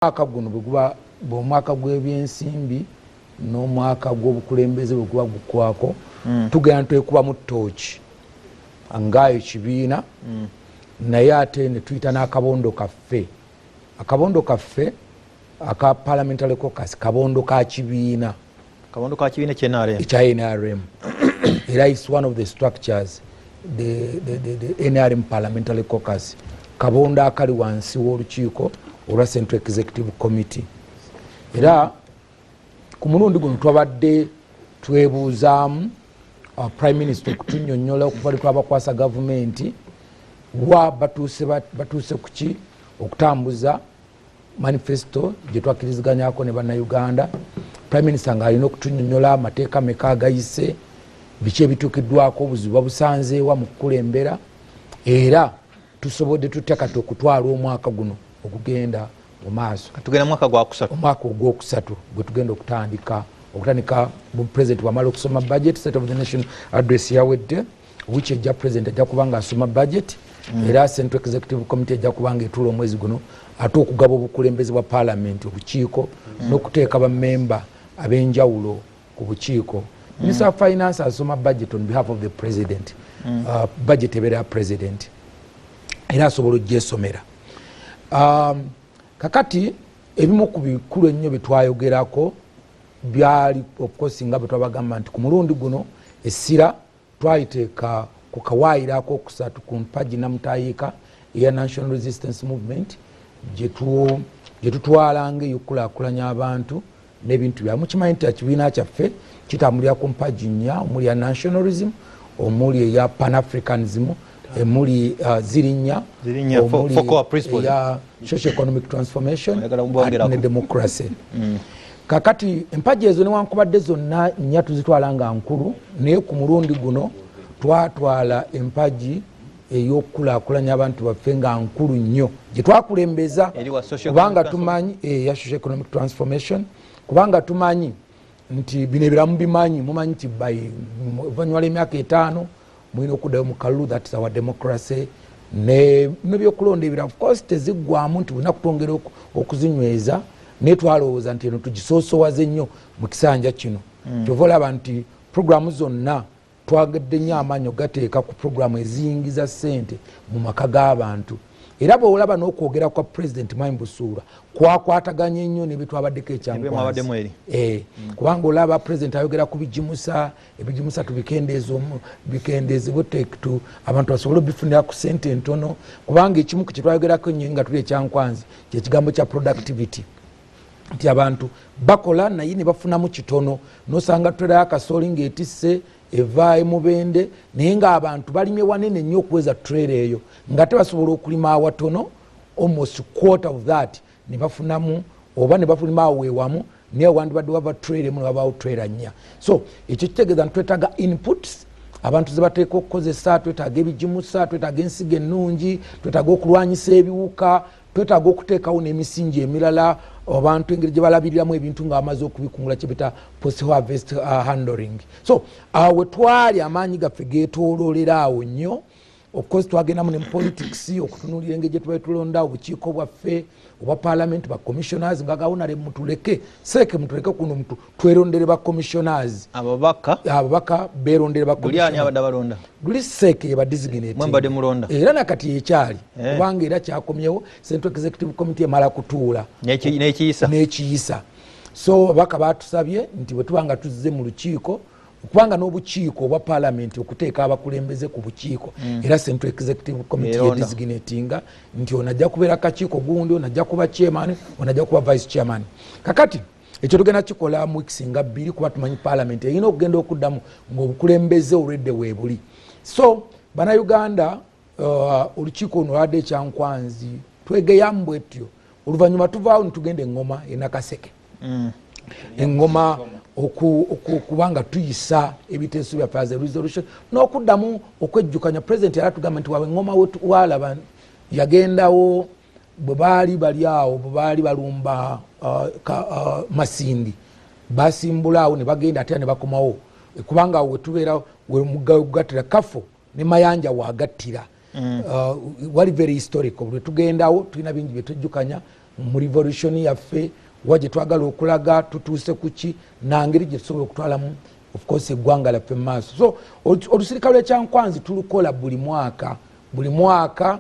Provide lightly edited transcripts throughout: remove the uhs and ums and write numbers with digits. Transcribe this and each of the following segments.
Omwaka guno bweguba omwaka gw'ebyensimbi n'omwaka gw'obukulembeze bwe guba gukwako, tugenda twekubamu tooki ngaayo kibiina, naye ate ne tuyita n'akabondo kaffe. Akabondo kaffe aka parliamentary caucus kabondo ka kibiina. Kabondo ka kibiina kye NRM. Ekya NRM, era is one of the structures, the NRM Parliamentary Caucus, kabondo akali wansi w'olukiiko olwa Central Executive Committee. Era ku mulundi guno twabadde twebuuzaamu Prime Minister okutunyonyola okuva lwe twabakwasa gavumenti wa batuuse kuki okutambuza manifesto gye twakkiriziganyako ne Bannayuganda. Prime Minister ng'alina okutunyonyola amateeka meka agayise, biki ebituukiddwako, obuzibu babusanzeewa mu kukulembera, era tusobodde tutya kati okutwala omwaka guno ogugenda mu maaso. Tugenda mwaka gwakusatu. Omwaka ogwokusatu gwe tugenda okutandika. President bwamala okusoma budget, State of the Nation Address yawedde, wiiki ejja President ajja kuba nga asoma budget. Era Central Executive Committee ejja kuba nga etuula omwezi guno ate okugaba obukulembeze bwa Parliament, obukiiko, n'okuteeka bamemba ab'enjawulo ku bukiiko. Minister of Finance asoma budget on behalf of the President. Budget ebeera ya President era asobola ogyesomera. Kakati ebimu ku bikulu ennyo byetwayogerako byali, of course, nga bwe twabagamba nti ku mulundi guno essira twaliteeka ku kawaayiro akokusatu ku mpagi namutayiika eya National Resistance Movement, gye tutwalanga ey'okukulaakulanya abantu n'ebintu byabwe. Mukimanyi nti ekibiina kyaffe kitambulira ku mpagi nnya, omuli ya nationalism, omuli eya Panafricanism, emuli ziri nnya. Ziri nnya, omuli four core principles. Eya social economic transformation Oyagala kubongerako. ne democracy. Kakati empagi ezo newankubadde zonna nnya tuzitwala nga nkulu, naye ku mulundi guno twatwala empagi ey'okukulaakulanya abantu baffe nga nkulu nnyo gye twakulembeza. Eri wa social Kubanga economic. tumanyi eya social economic transformation, kubanga tumanyi nti bino ebiramu bimanyi, mumanyi nti by oluvannyuma lw'emyaka 5 mulina okuddayo mu kalulu. That's our democracy. Nebyokulonda ebira, of course, teziggwamu nti bulina kutwongera okuzinyweza, naye twalowooza nti eno tugisoosowaze nnyo mu kisanja kino. Kyova olaba nti programu zonna twagedde nnyo amaanyi ogateeka ku programu eziyingiza ssente mu maka g'abantu. Era bwolaba n'okwogera kwa President Mwami Busuulwa kwakwataganye nnyo nebitwabaddeko. Ebyo mwabaddemu eri. Ekyankwanzi, kubanga olaba President ayogera ku bigimusa. Ebigimusa tubikendeeze, bikendeezebwe abantu basobole obifunira ku sente entono, kubanga ekimu ku kyetwayogerako nnyo nga tuli ekyankwanzi kyekigambo kya productivity, nti abantu bakola naye ne bafunamu kitono. Nosanga tuterayo akasooli ngaetisse eva emubende, naye ngaabantu balimye wanene nnyo okuweza trailer eyo, nga tebasobola okulima awatono, almost quarter of that, ne bafunamu, oba ne bafulima awo wewamu, naye wandibadde wava trailer emu newabaawo trailer nnya. So ekyo kitegeeza nti twetaaga inputs abantu zebateeka okukozesa, twetaaga ebigimusa, twetaaga ensigo ennungi, twetaaga okulwanyisa ebiwuka, twetaaga okuteekawo n'emisingi emirala abantu engeri gye balabiriramu ebintu nga bamaze okubikungula, kyebita post harvest handling. So awo wetwali amaanyi gaffe getololera awo nnyo. Of course twagendamu ne mu politics okutunuulira engeri gye tubaye tulonda obukiiko bwaffe obwa Parliament, ba commissioners, nga gawonale mutuleke seeke, mutuleke kuno twerondere ba commissioners. Ababaka. Ababaka berondere ba Buli ani abadde abalonda? Luli seeke yeba designate. Mwe mbadde mulonda? Era nakati ekyali, kubanga era kyakomyewo. Central Executive Committee emala kutuula N'ekiyisa. N'ekiyisa. So ababaka batusabye nti bwe tuba nga tuzze mu lukiiko, kubanga n'obukiiko obwa Parliament okuteeka abakulembeze ku bukiiko, era Central Executive Committee Eronda. yedesignatinga nti ono ajja kubeera kakiiko gundi, ono ajja kuba chairman, ono ajja kuba vice chairman. Kakati ekyo tugenda kikola mu weeks nga 2, kuba tumanyi Parliament erina okugenda okuddamu ng'obukulembeze olwedde weebuli. So Bannayuganda, olukiiko luno lwadde ekyankwanzi twegeyamu bwetyo. Oluvannyuma tuvaawo netugenda eŋŋoma enakaseke, eŋŋoma kubanga tuyisa ebiteeso byaffe as a resolution n'okuddamu okwejjukanya. President yali atugamba nti wawe eŋŋoma walaba yagendawo bwe baali bali awo, bwe baali balumba Masindi, basimbula awo ne bagenda ate ne bakomawo, kubanga awo wetubeera wemugattira kafo ne Mayanja wagattira. Wali very historical. Bwe tugendawo tulina bingi byetwejjukanya. Mu revolution yaffe wa gye twagala okulaga, tutuuse kuki, nangeri gye tusobola okutwalamu of course eggwanga lyaffe mu maaso. So olusirika lwekyankwanzi tulukola buli mwaka, buli mwaka.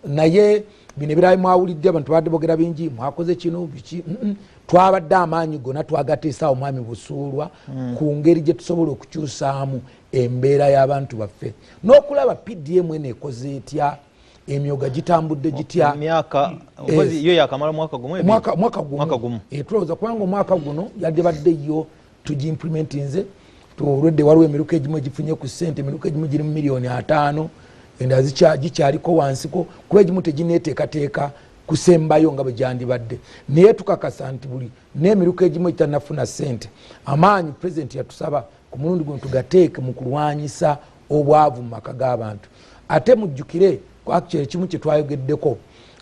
Naye bino ebirala mwawulidde abantu babadde bogera bingi, mwakoze kino biki. Twabadde amaanyi gonna twagateesaawo mwami Busuulwa ku ngeri gye tusobola okukyusaamu embeera y'abantu baffe n'okulaba PDM eno ekoze etya, emyoga gitambudde gitya. Emyaka yo yakamala mwaka gumu? Mwaka gumu. Tulowooza kubanga omwaka guno yadde badde yo tugiimplementinze olwedde. Waliwo emiruka egimu egifunye ku ssente, emiruka egimu giri mu 5 miliyoni, endala gikyaliko wansiko kuba egimu tegineeteekateeka kusembayo nga bwe gyandibadde. Naye tukakasa nti buli n'emiruka egimu egitanafuna ssente, amaanyi pulezidenti yatusaba ku mulundi guno tugateeke mu kulwanyisa obwavu mu maka g'abantu. Ate mujjukire actually ekimu kye twayogeddeko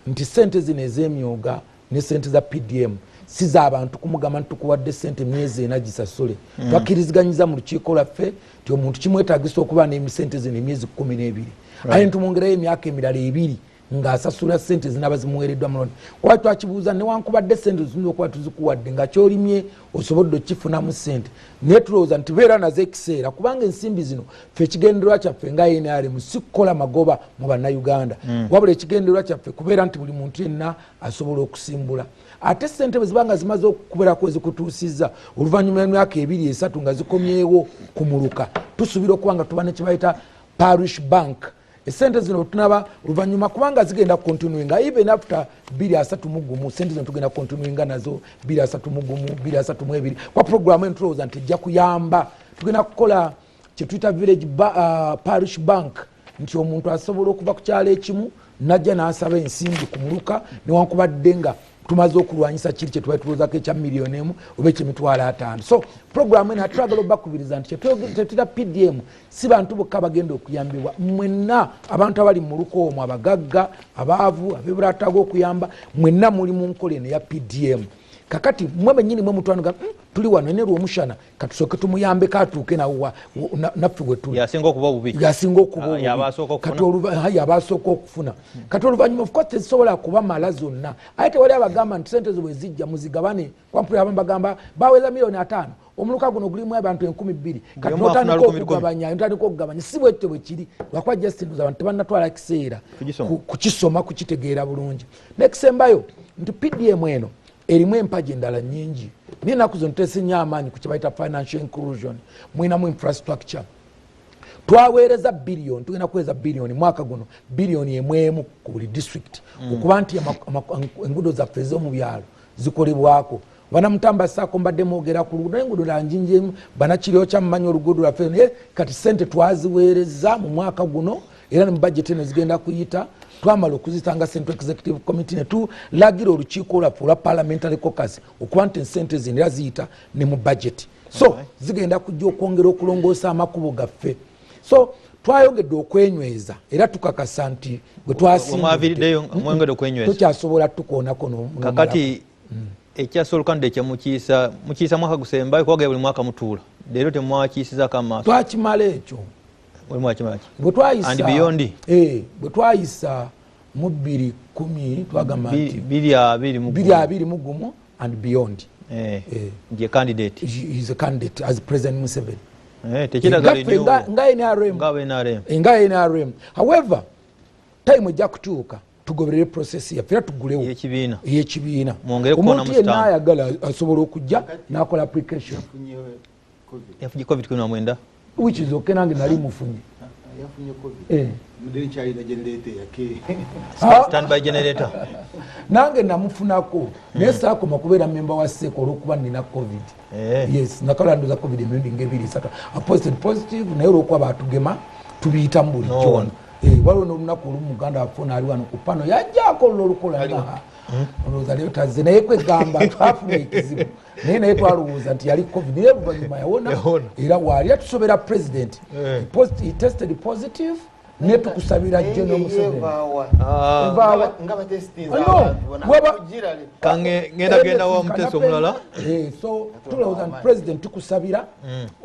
nti sente zino ez'emyoga ne sente za PDM si z'abantu kumugamba nti tukuwadde sente myezi 4 gisasule. Twakkiriziganyiza mu lukiiko lwaffe nti omuntu kimwetagisa okuba n'emisente zino emyezi 12, aye ntumwongerayo emyaka emirala 2 ng'asasula sente zinaba zimuweereddwa mulondi. Kuba twakibuuza, newankubadde sente ziyinza okuba tuzikuwadde nga kyolimye osobodde okukifunamu sente, naye tulowooza nti beera nazo ekiseera, kubanga ensimbi zino ffe ekigendererwa kyaffe nga NRM si kukola magoba mu Bannayuganda, wabula ekigendererwa kyaffe kubeera nti buli muntu yenna asobola okusimbula. Ate sente bwe ziba nga zimaze okubeerako ezikutuusizza oluvannyuma lw'emyaka 2, 3 nga zikomyewo ku muluka, tusuubira okuba nga tuba nekibayita parish bank. Esente zino tunaba oluvannyuma, kubanga zigenda continuinga even after 231, sente zino tugenda continuinga nazo 231, 232, kwa programu eno tulowooza nti ejja kuyamba. Tugenda kukola kyetuyita village parish bank, nti omuntu asobola okuva ku kyalo ekimu najja n'asaba ensimbi ku muluka, newankubadde nga tumaze okulwanyisa kiri kyetubali tulowoozako ekya 1 miliyoni oba ekye 50,000. So programu eno atwagala obakubiriza nti kyetuyita PDM si bantu bokka bagenda okuyambibwa, mwenna abantu abali mu muluka omwo, abagagga, abaavu, abebulataga okuyamba, mwenna muli mu nkola eno eya PDM. Kakati mwe benyini mwe mutwanuga, tuli wano ene lwomushana, katusooke tumuyambeko atuuke naffe wetuli. Yasinga okuba obubi. Yasinga okuba obubi. Yaba asooka okufuna. Kati yaba asooka okufuna. Kati oluvannyuma, of course tezisobola kubamala zonna, aye tewali abagamba nti sente zo bwe zijja muzigabane. Kwampuli abamu bagamba baweza 5 miliyoni, omuluka guno gulimu abantu 2,000, kati Buli omu afuna notandika 1,000, 1,000. okugabanya, notandika okugabanya. Si bwekityo bwe kiri, lwakuba just ndoza abantu tebannatwala kiseera Kugisoma. kukisoma, kukitegeera bulungi. Nekisembayo nti PDM eno erimu empagi endala nyingi, naye ennaku zino tuteese nnyo amaanyi ku kyebayita financial inclusion. Mwinamu infrastructure, twaweereza biliyoni, tugenda kuweereza biliyoni mwaka guno, 1 biliyoni ku buli district, okuba nti enguudo zaffe ez'omu byalo zikolebwako. Banamutamba saako mbadde mwogera ku luguudo, naye enguudo lanjinjemu banakiriyo kyamumanyi oluguudo lwaffe. Naye kati sente twaziweereza mu mwaka guno, era ne mu budget eno zigenda kuyita. Twamala okuzitanga Central Executive Committee, ne tulagira olukiiko lwaffe olwa Parliamentary Caucus okuba nti esente zino era ziyita ne mu budget. So zigenda kujja okwongera okulongoosa amakubo gaffe. So twayongedde okwenyweza, era tukakasa nti bwe Wemwaviiriddeyo mwongedde okwenyweza. Tokyasobola tukoonako Kakati ekya sole candidate kyemukiisa, mukiisa mwaka gusembayo, kubaga buli mwaka mutuula, leero temwakiisizako amaaso? Twakimala ekyo. Buli mwakimala ki? Bwe twayisa And beyond. Bwe twayisa mu 210 twagamba nti 2021. 2021 and beyond. Nti candidate. He is a candidate as President Museveni. Tekiraga Ngaffe renewal. nga NRM. Nga aba NRM. Nga NRM. However, time ejja kutuuka tugoberere process yaffe era tugulewo Ey'ekibiina. Ey'ekibiina. Mwongere Omuntu kukonamu yenna stamp. ayagala asobola okujja n'akola application. Yafunye COVID. Yafunye COVID 19. Which is okay, nange nali mufunye. Yafunye COVID. Mudeni kyalina generator yake. Standby generator. Nange namufunako, naye saakoma kubeera memba wa CEC olwokuba nina COVID. Yes, nakalanduza COVID emirundi ngaebiri esatu, aposted positive, naye olwokuba batugema tubiyitamu bulijjo. No. Wano waliwo n'olunaku olumu muganda waffe ono ali wano ku pano yajjaako olwo olukola, olowooza leero tazze, naye kwegamba twafuna ekizibu, naye twalowooza nti yali COVID, naye oluvannyuma yawona. Yawona. Era waali atusobera president. He tested positive, naye tukusabira General Museveni. Evaawa. Ah. Evaawa. Nga batestinze No, abantu bona. Kugira Kange ngenda genda wa Muteesa omulala. So tulowooza nti president tukusabira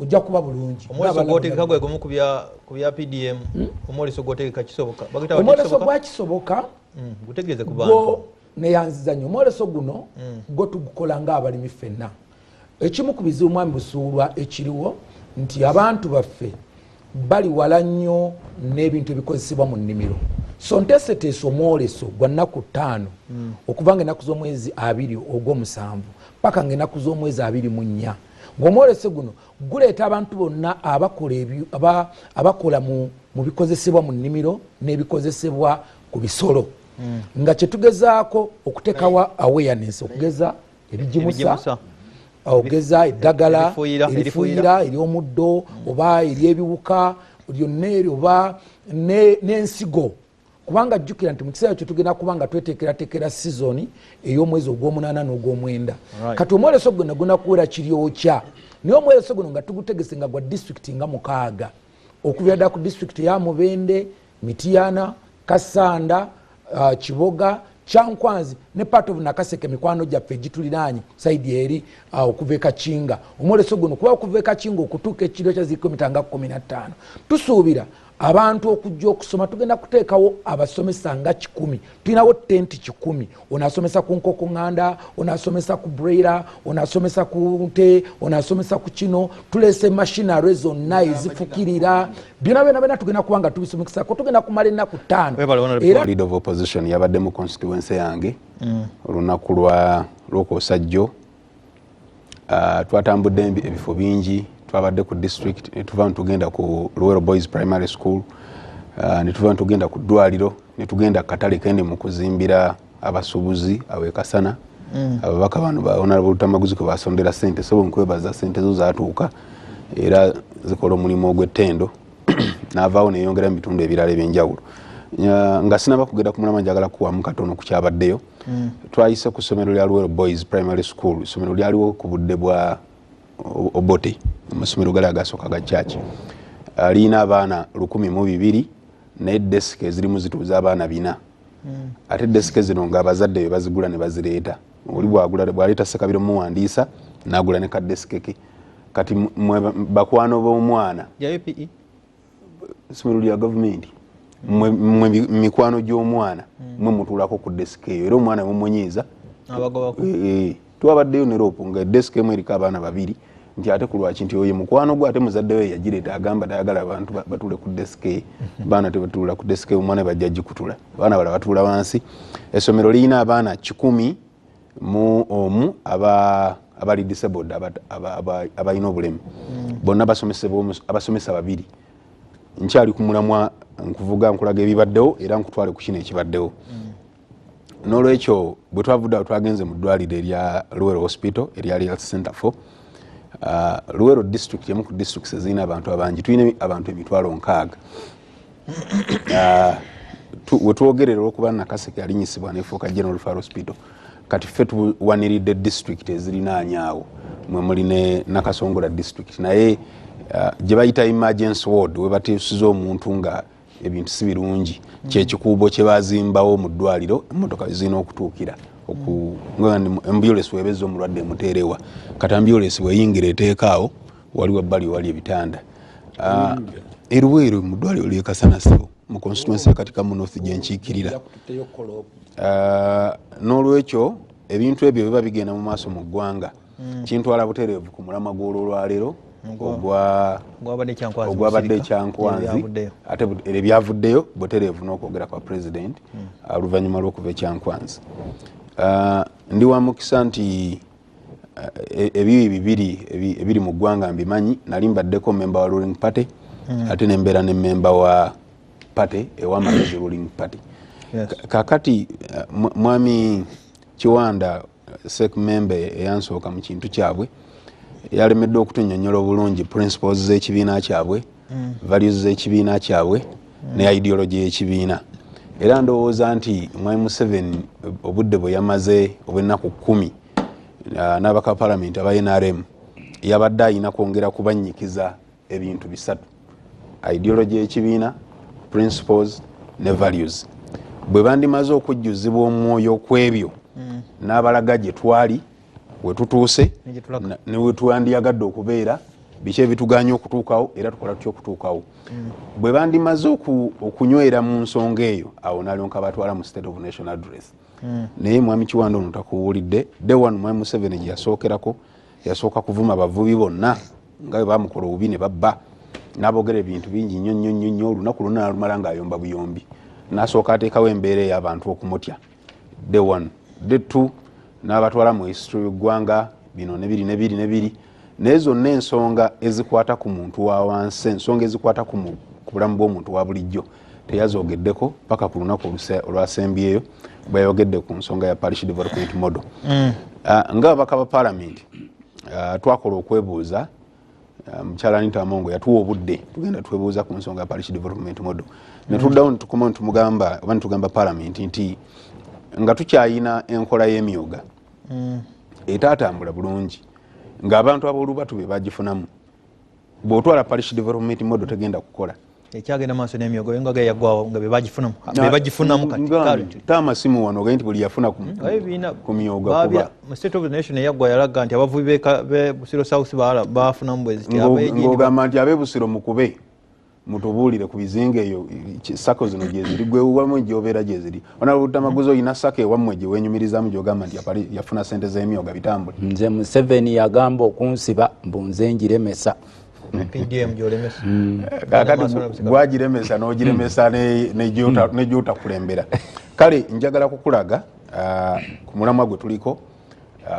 ojja kuba bulungi. Omwoleso Ng'abalala gwotegeka bonna. Gwe gumu ku bya PDM, omwoleso gwotegeka kisoboka, bagita bati Omwoleso kisoboka? gwa kisoboka. Gutegeeze ku bantu. Gwo Neyanziza nnyo. Omwoleso guno gwo tugukola ng'abalimi ffenna. Ekimu ku bizibu, mwami Busuulwa, ekiriwo nti abantu baffe bali wala nnyo n'ebintu ebikozesebwa mu nnimiro. So nteeseteese omwoleso gwa nnaku 5, okuva nga ennaku z'omwezi 20 ogw'omusanvu paka nga ennaku z'omwezi 24, ng'omwoleso guno guleeta abantu bonna abakola mu bikozesebwa mu nnimiro n'ebikozesebwa ku bisolo, nga kyetugezaako okuteekawo awareness, okugeza ebigimusa, Ebigimusa. okugeza eddagala Erifuuyira, erifuuyira ery'omuddo oba ery'ebiwuka lyonna eryo, oba n'ensigo, kubanga jjukira nti mu kiseera kyo tugenda kuba nga tweteekerateekera sizoni ey'omwezi ogw'omunaana n'ogw'omwenda. Kati omwoleso guno guna kuwera kiryokya, naye omwoleso guno nga tugutegese nga gwa disitulikiti nga 6, okuviira ddala ku disitulikiti eya Mubende, Mitiyana, Kasanda, Kiboga, Kyankwanzi ne part of Nakaseke, mikwano gyaffe egituliraanye side eri, okuva e Kakinga. Omwoleso guno kuba okuva e Kakinga okutuuka ekiro kya zikilomita nga 15. Tusuubira abantu okujja okusoma. Tugenda kuteekawo abasomesa nga 100. Tulinawo tenti 100. Onaasomesa ku nkoko ŋŋanda, onaasomesa ku broiler, onaasomesa ku nte, onaasomesa ku kino. Tuleese machinery zonna ezifukirira, byonna byonna byonna tugenda kuba nga tubisomesako. Tugenda kumala ennaku 5. Webale, Honorable. Era Leader of opposition yabadde mu constituency yange olunaku lwa lwokwosa jjo. Twatambudde ebifo bingi. Twabadde ku district, netuva netugenda ku Luwero Boys Primary School, netuva netugenda ku ddwaliro, netugenda katale kendi mu kuzimbira abasuubuzi awekasana. Ababaka bano ba Honorable Lutamaguzi kwe basondera sente. Sobo, nkwebaza, sente zo zatuuka era zikola omulimu ogw'ettendo. Naavaawo neyongera mu bitundu ebirala ebyenjawulo. Nga sinaba kugenda ku mulama, njagala kuwamu katono ku kyabaddeyo. Twayise ku ssomero lya Luwero Boys Primary School. Essomero lyaliwo ku budde bwa Obote, amasomero gali agasooka ga church. Liyina abaana 1002, naye desike ezirimu zituuza abaana 4. Ate desike zino ng'abazadde be bazigula ne bazireeta. Oli bwaleeta Sekabiro muwandiisa, n'agula ne kadesike ke. Kati mwe bakwano b'omwana Ya UPE? Essomero lya gavumenti. Mwe mikwano gy'omwana, mwe mutuulako ku desike eyo, era omwana mumunyiiza. Abagobako. Twabaddeyo ne rope, nga desike emu eriko abaana babiri, nti ate ku lwaki? Nti oyo mukwano gwe, ate muzadde we yagireeta, agamba tayagala abantu batuule ku desike ye. Baana tebatuula ku desike, omwana bajja gikutula. Abaana bala batuula wansi. Essomero lirina abaana 101 abali disabled, abalina obulemu. Bonna basomesebwa abasomesa babiri. Nkyali ku mulamwa, nkuvuga nkulaga ebibaddewo era nkutwale ku kino ekibaddewo. N'olwekyo bwe twavudde awo, twagenze mu ddwaliro erya Luwero Hospital, eryali Health Center 4. Luwero district emu ku districts ezirina abantu abangi. Tulina abantu 60,000. Wetwogerera, olwokuba Nakaseke yalinyisibwa nefuuka General Referral Hospital, kati ffe tuwaniridde district ezirinaanye awo, mwe muli ne Nakasongola district. Naye gye bayita emergency ward, we batuusiza omuntu nga ebintu si birungi, kyekikuubo kye bazimbawo mu ddwaliro, emmotoka zirina okutuukira. Ambulance webezza omulwadde emuteerewa. Kati ambulance weyingira eteeka awo, waliwo ebbali wali ebitanda. Eruweero mu ddwaliro lyekasana, sebo, mu constituency ya Katikamu North gyenkiikirira. Yakututteyo okukola. N'olwekyo ebintu ebyo biba bigenda mu maaso mu ggwanga, kintwala butereevu ku mulamwa gw'olwolwaleero Gwabadde Kyankwanzi. Ogwabadde Musirika. Kyankwanzi. Ebyavuddeyo. Ate ebyavuddeyo butereevu n'okwogera kwa president oluvannyuma lw'okuva ekyankwanzi. Ndi wa mukisa nti ebibi bibiri ebiri mu ggwanga mbimanyi. Nali mbaddeko memba wa ruling party, ate nembeera ne memba wa party ewamagezi ruling party. Kakati mwami Kiwanda sek membe eyansooka mu kintu kyabwe yalemeddwa okutunyonyola obulungi principles z'ekibiina kyabwe, values z'ekibiina kyabwe ne ideology y'ekibiina. Era ndowooza nti mwami Museveni obudde bwe yamaze obw'ennaku 10 n'abaka palamenti aba NRM, yabadde ayina kwongera kubanyikiza ebintu bisatu: ideology y'ekibiina, principles ne values. Bwe bandimaze okujjuzibwa omwoyo kwebyo n'abalaga gye twali, we tutuuse Ne gye tulaga. Ne we twandiyagadde okubeera, biki ebituganya okutuukawo, era tukola tutya okutuukawo. Bwe bandimaze okunywera mu nsonga eyo, awo nalyoka batwala mu State of Nation Address. Naye mwami Kiwanda ono takuwulidde. Day one mwami Museveni gye yasookerako, yasooka kuvuma bavubi bonna nga bwe bamukola obubi ne babba, n'aboogera ebintu bingi nnyo nnyo nnyo nnyo. Olunaku lwonna n'alumala ng'ayomba buyombi, n'asooka ateekawo embeera ey'abantu okumutya. Day one. Day two n'abatwala mu history y'eggwanga, bino ne biri ne biri ne biri, naye zonna ensonga ezikwata ku muntu wa wansi, ensonga ezikwata ku bulamu bw'omuntu wa bulijjo teyazoogeddeko paka ku lunaku olwasembyeyo bwe yayogedde ku nsonga ya parish development model. Ng'ababaka ba paalamenti, twakola okwebuuza. Mukyala Anita Amongo yatuwa obudde tugenda twebuuza ku nsonga ya parish development model, ne tuddawo netukoma netumugamba oba netugamba paalamenti nti nga tukyayina enkola y'emyoga etaatambula bulungi, ng'abantu ab'olubatu be bagifunamu, bw'otwala parish development model tegenda kukola. Ekyagenda maaso n'emyogo nga yaggwawo nga bebagifunamu kati. Taamasimu wano ogaye nti buli yafuna ku myoga kuba mu State of the Nation eyaggwa yalaga nti abavubi be Busiro South bafunamu bwe ziti. Ng'ogamba nti ab'e Busiro mukube mutubuulire ku bizinga eyo sako zino gyeziri, gwe wammwe gy'obeera gyeziri. Honorable Lutamaguzi, oyina sako ewammwe gye weenyumirizaamu gy'ogamba nti yafuna ssente z'emyoga bitambule? Nze Museveni yagamba okunsiba mbu nze njiremesa. PDM gy'olemesa. Kaakati gwagiremesa n'ogiremesa ne gy'otakulembera. Kale njagala kukulaga ku mulamwa gwe tuliko,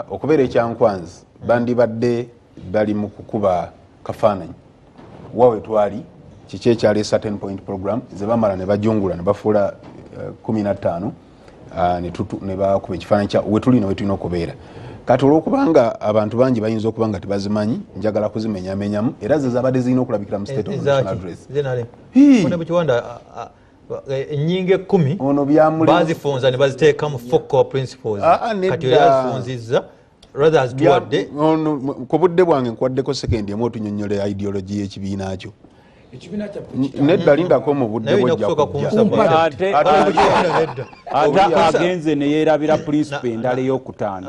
okubeera ekyankwanzi bandibadde bali mu kukuba kafaananyi wa we twali, kiki ekyaleesa 10 point program ze bamala ne bajungula ne bafuula 15, ne bakuba ekifaananyi kya we tuli ne we tulina okubeera. Kati olwokubanga abantu bangi bayinza okuba nga tebazimanyi, njagala kuzimenyamenyamu, era ze zabadde zirina okulabikira mu State of National Address. Ennyingo 10 ono byamuli bazifunza ne baziteeka mu four core principles. Kati oyo yazifunzizza rather azituwadde. Ku budde bwange nkuwaddeko sekendi emu otunyonnyole ideology y'ekibiina kyo. Nedda, lindako mu budde bw'ojja kujja. Ate agenze ne yeerabira principle endala ey'okutaano,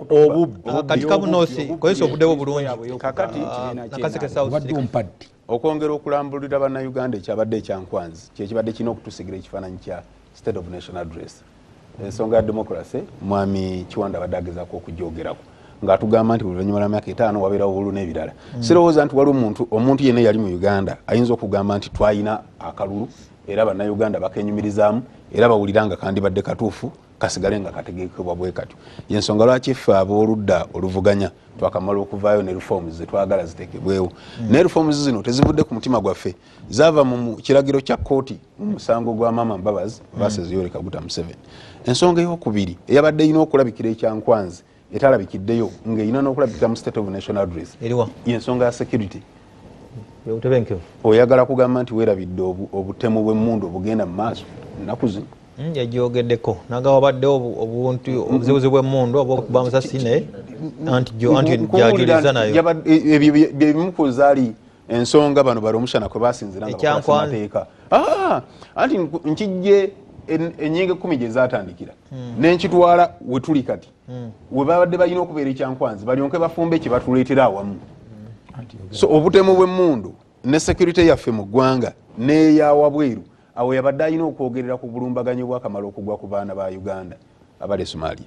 obubbi. Kati kabunosi kozesa obudde bwo bulungi. Kakati Nakaseke South ompadde. Okwongera okulambulira bannayuganda ekyabadde ekyankwanzi kyekibadde kirina okutusigira ekifaananyi kya State of National Address, ensonga ya democracy mwami Kiwanda abadde agezaako okugyogerako ng'atugamba nti buli luvannyuma lwa myaka 5 wabeerawo obululu n'ebirala. Sirowooza nti waliwo omuntu yenna eyali mu Uganda ayinza okugamba nti twalina akalulu era bannayuganda bakenyumirizaamu era bawulira nga kandibadde katuufu kasigale nga kategekebwa bwe katyo. Yensonga lwaki ffe ab'oludda oluvuganya twakamala okuvaayo ne reforms ze twagala ziteekebwewo. Naye reforms zino tezivudde ku mutima gwaffe, zaava mu kiragiro kya kkooti mu musango gwa Mama Mbabazi versus Yoweri Kaguta Museveni. Ensonga ey'okubiri eyabadde erina okulabikira ekyankwanzi etalabikiddeyo ng'erina n'okulabikira mu State of National Address yensonga ya security. Oyagala kugamba nti weerabidde obutemu bw'emmundu obugenda mu maaso ennaku zino? Yagyogeddeko naga wabaddewo obuntu obuzibuzi bw'emmundu obw'okuba amasasi, naye anti gyajuliza nayo. Ebyo byebimu ku zaali ensonga bano bali omushana kwe basinziira nga bakola ssemateeka. Anti nkijje ennyingo 10 gye zaatandikira ne nkitwala we tuli kati, we babadde balina okubeera ekyankwanzi balyoke bafumbe kye batuleetera awamu. So obutemu bw'emmundu ne security yaffe mu ggwanga n'eyawabweru, awo yabadde alina okwogerera ku bulumbaganyi bwakamala okugwa ku baana ba Uganda abali e Somalia.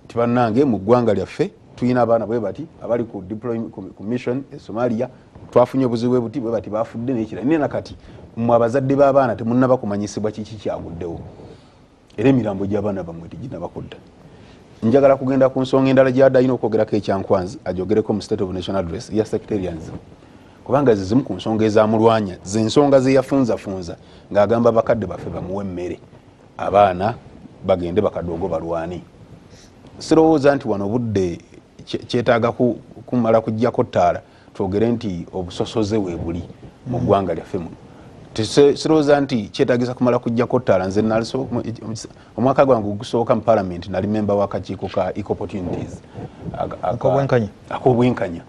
Tibannange mu ggwanga lyaffe tulina abaana bwe bati abali ku deployment ku mission e Somalia, twafunye obuzibu bwe buti bwe bati bafudde n'ekirala. Naye nakati mmwe abazadde b'abaana temunnaba kumanyisibwa kiki kyaguddewo, era emirambo gy'abaana bammwe teginnaba kudda. Njagala kugenda ku nsonga endala gy'adde alina okwogerako ekyankwanzi agyogereko mu State of National Address ya sectarianism, kubanga ze zimu ku nsonga ezamulwanya, ze nsonga ze yafunzafunza ng'agamba bakadde baffe bamuwe emmere abaana bagende bakadoogo balwane. Sirowooza nti wano obudde kyetaaga kumala kuggyako ttaala twogere nti obusosoze weebuli mu ggwanga lyaffe muno. Sirowooza nti kyetaagisa kumala kuggyako ttaala. Nze omwaka gwange ogusooka mu paalamenti nali memba w'akakiiko ka Equal Opportunities ak'obwenkanya.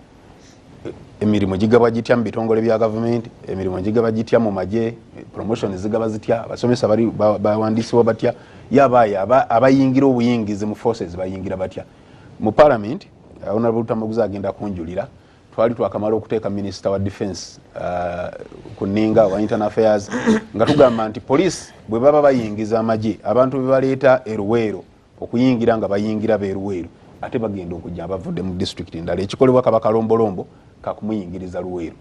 Emirimu gigabwa gitya mu bitongole bya gavumenti, emirimu gigaba gitya mu magye, promotion zigaba zitya, abasomesa bali bawandiisibwa batya, yabaayo abayingira obuyingizi mu forces bayingira batya. Mu parliament Honorable Lutamaguzi agenda kunjulira, Twali twakamala okuteeka minisita wa defense ku nninga wa internal affairs, nga tugamba nti police bwe baba bayingiza amagye, abantu be baleeta eruweero okuyingira nga bayingira beeruweero, ate bagenda okujja abavudde mu disitulikiti endala, ekikolebwa kaba kalombolombo kakumuyingiriza Luweero.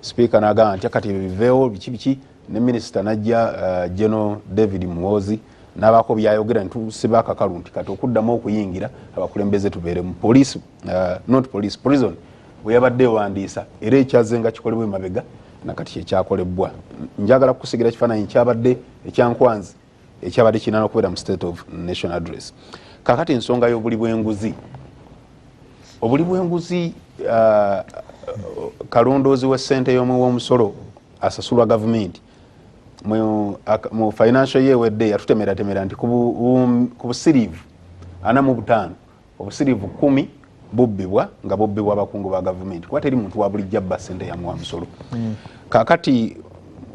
Sipiika n'agamba nti kati ebyo biveewo, biki biki, ne minisita najja, General David Muhoozi, n'abaako byayogera, nitusiba akakalu nti kati okuddamu okuyingira abakulembeze tubeere mu police, not police, prison bwe yabadde ewandiisa, era ekyaze nga kikolebwa emabega nakati kyekyakolebwa. Njagala kukusigira kifaananyi kyabadde ekyankwanzi ekyabadde kirina okubeera mu State of Nation Address. Kakati ensonga y'obuli bw'enguzi, obuli bw'enguzi, kalondoozi w'essente y'omuwi w'omusolo asasulwa gavumenti mu financial year ewedde yatutemeratemera nti ku busiriivu 45, obusiriivu 10 bubbibwa, nga bubbibwa abakungu ba gavumenti, kuba teri muntu wa bulijjo abba ssente yamuwa musolo. Kakati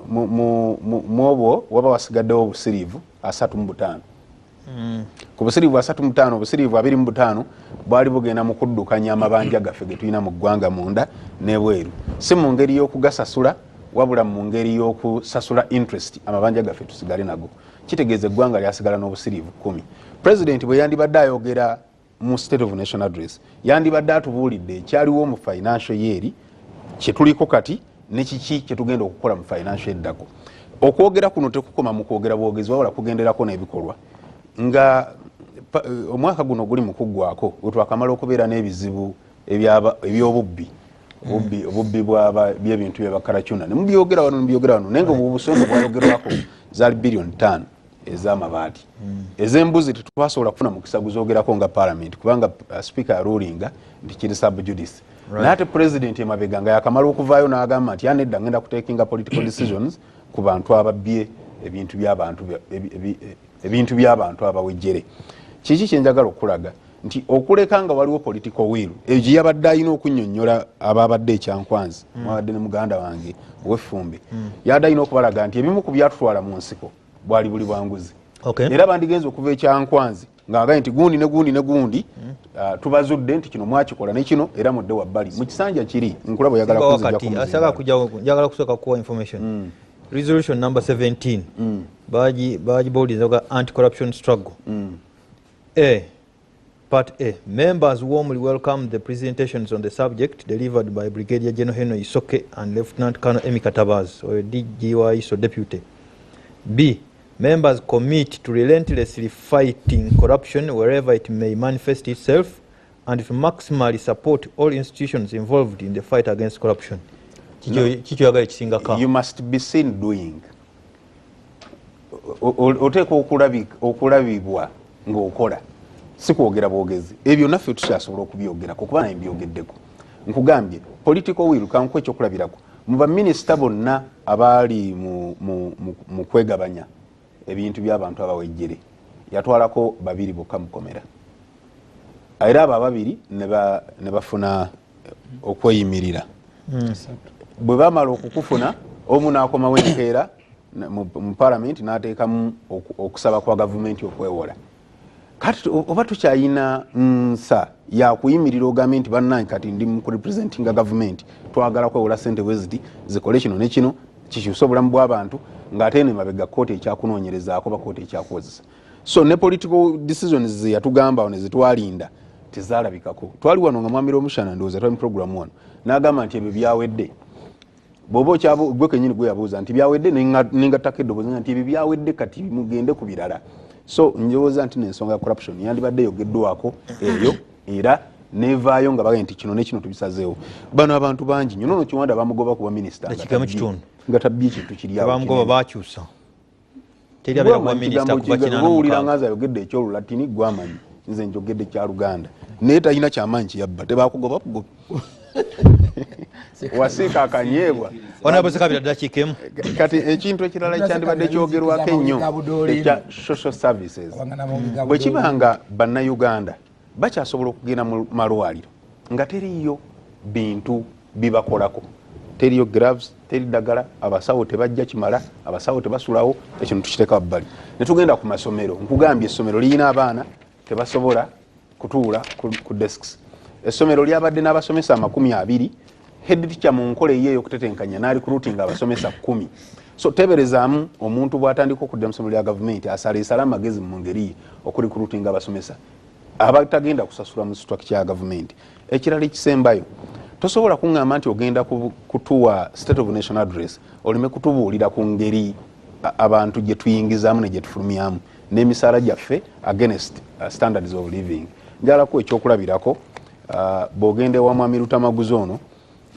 mu obwo waba wasigaddewo obusiriivu 35. Ku busiriivu 35, obusiriivu 25 bwali bugenda mu kuddukanya amabanja gaffe ge tulina mu ggwanga munda n'ebweru, si mu ngeri y'okugasasula, wabula mu ngeri y'okusasula interest, amabanja gaffe tusigale nago. Kitegeeza eggwanga lyasigala n'obusiriivu 10. President bwe yandibadde ayogera mu State of Nation Address, yandibadde atubuulidde ekyaliwo mu financial year kyetuliko kati ne kiki kyetugenda okukola mu financial eddako. Okwogera kuno tekukoma mu kwogera bwogezi, wabula kugenderako n'ebikolwa. Nga omwaka guno guli mu kuggwako, we twakamala okubeera n'ebizibu ebyobubbi, obubbi byebintu byebakaracuna, nemubyogera wano, nemubyogera wano, naye nga obusonga bwayogerwako zaali biliyoni 5 ez'amabaati. Ez'embuzi tetwasobola kufuna mukisa guzogerako nga parliament, kubanga speaker yarulinga nti kiri sub judice. Naye ate president emabega nga yakamala okuvaayo n'agamba nti anedda ngenda kutekinga political decisions ku bantu ababbye ebintu by'abantu ebintu by'abantu abawejjere. Kiki kyenjagala okulaga nti okuleka nga waliwo political will, eyo gye yabadde alina okunnyonnyola ababadde ekyankwanzi, mwabadde ne muganda wange ow'effumbe, yabadde alina okubalaga nti ebimu ku byatutwala mu nsiko bwali buli bwanguzi. Era bandigenza okuva ekyankwanzi ng'agambye nti gundi ne gundi ne gundi, tubazudde nti kino mwakikola ne kino, era mudde wabbali mu kisanja kiri. Nkulaba oyagala Simba kunzijja wakati ku asaga muzindaalo. Kujja njagala kusooka kuwa information. Resolution number 17 baji bagibuuliza anti corruption struggle. A Part A. Members warmly welcome the presentations on the subject delivered by Brigadier General Henry Isoke and Lieutenant Colonel Emmy Katabaz, or DGY ISO Deputy. B. Members commit to relentlessly fighting corruption wherever it may manifest itself and to maximally support all institutions involved in the fight against corruption. Kikyo yagala ekisingako. You must be seen doing. Oteekwa okulabibwa ng'okola, si kwogera bwogezi. Ebyo naffe tukyasobola okubyogerako, kuba naye mbyogeddeko. Nkugambye political will. Kankuwa ekyokulabirako: mu baminisita bonna abaali mu kwegabanya ebintu by'abantu abawejjere, yatwalako babiri bokka mukomera, era abo ababiri ne bafuna okweyimirira. Bwe bamala okukufuna, omu n'akomawo enkeera mu palamenti n'ateekamu okusaba kwa gavumenti okwewola. Kati oba tukyayina nsa yakuyimirira ogambe nti bannange, kati ndi mu kurepresentinga gavumenti, twagala kwewola sente bweziti zikole kino ne kino kikyuse obulamu bw'abantu, ng'ate eno emabega kooti ekyakunoonyerezaako, ba kooti ekyakuwozesa. So ne political decisions ze yatugamba awo ne zitwalinda tezaalabikako. Twali wano nga mwamira omushana, ndowooza twali mu program wano, n'agamba nti ebyo byawedde. Bw'oba okyabu gwe kenyini gwe yabuuza nti byawedde, nengattako eddoboozi nti ebyo byawedde, kati mugende ku birala. So njowooza nti nensonga ya corruption yandibadde eyogeddwako eyo, era nevaayo nga bagambye nti kino ne kino tubisazeewo. Bano abantu bangi nnyo. Nono Kiwanda bamugoba kuba minisita nga Dakiika mu kitundu. Nga tabbye ekintu kiri awo Bamugoba kinene. Bakyusa. Teri abeera kuba minisita kuva kinaana Owulira mukaaga. Nga nze ayogedde ekyolulatini, gwamanyi nze njogedde kya Luganda, naye talina kyamaanyi kiyabba, tebakugoba bugobi, wasiika akanyeebwa. Honorable Sekabira, dakiika emu. Kati ekintu ekirala ekyandibadde kyogerwako ennyo ekya social services, bwe kiba nga bannayuganda bakyasobola okugenda mu malwaliro nga teriiyo bintu bibakolako, teriyo gloves, teri ddagala, abasawo tebajja kimala, abasawo tebasulawo, ekyo netukiteeka wabbali netugenda ku masomero. Nkugambye essomero lirina abaana tebasobola kutuula ku desks. Essomero lyabadde n'abasomesa 20. Head teacher mu nkola eyo ey'okutetenkanya n'arecruitinga abasomesa 10. So teberezaamu omuntu bw'atandika okudda mu ssomero lya gavumenti asala amagezi mu ngeri okurecruitinga abasomesa abatagenda kusasula mu structure ya gavumenti. Ekirala ekisembayo, tosobola kuŋŋamba nti ogenda kutuwa state of national address oleme kutubuulira ku ngeri abantu gye tuyingizaamu ne gye tufulumyamu n'emisaala gyaffe against standards of living. Njagala kuwa ekyokulabirako, bw'ogenda ewa Mwami Lutamaguzi ono,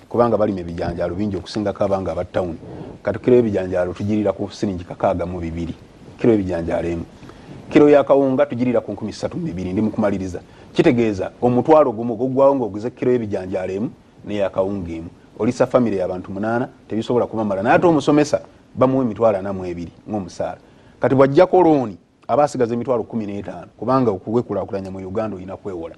kubanga balima ebijanjaalo bingi okusingako abanga aba tawuni, kati kiro y'ebijanjaalo tugirira ku siringi 62, kiro y'ebijanjaalo emu. Kiro ya kawunga tugirira ku 3200. Ndi mukumaliriza, kitegeeza omutwalo gumu guggwawo ng'oguze kiro y'ebijanjaalo emu n'eyakawunga emu. Olisa famire y'abantu 8, tebisobola kubamala. Naye ate omusomesa bamuwa 42,000 ng'omusaala. Kati bw'ajjako looni aba asigaza 15,000, kubanga okwekulaakulanya mu Uganda olina kwewola.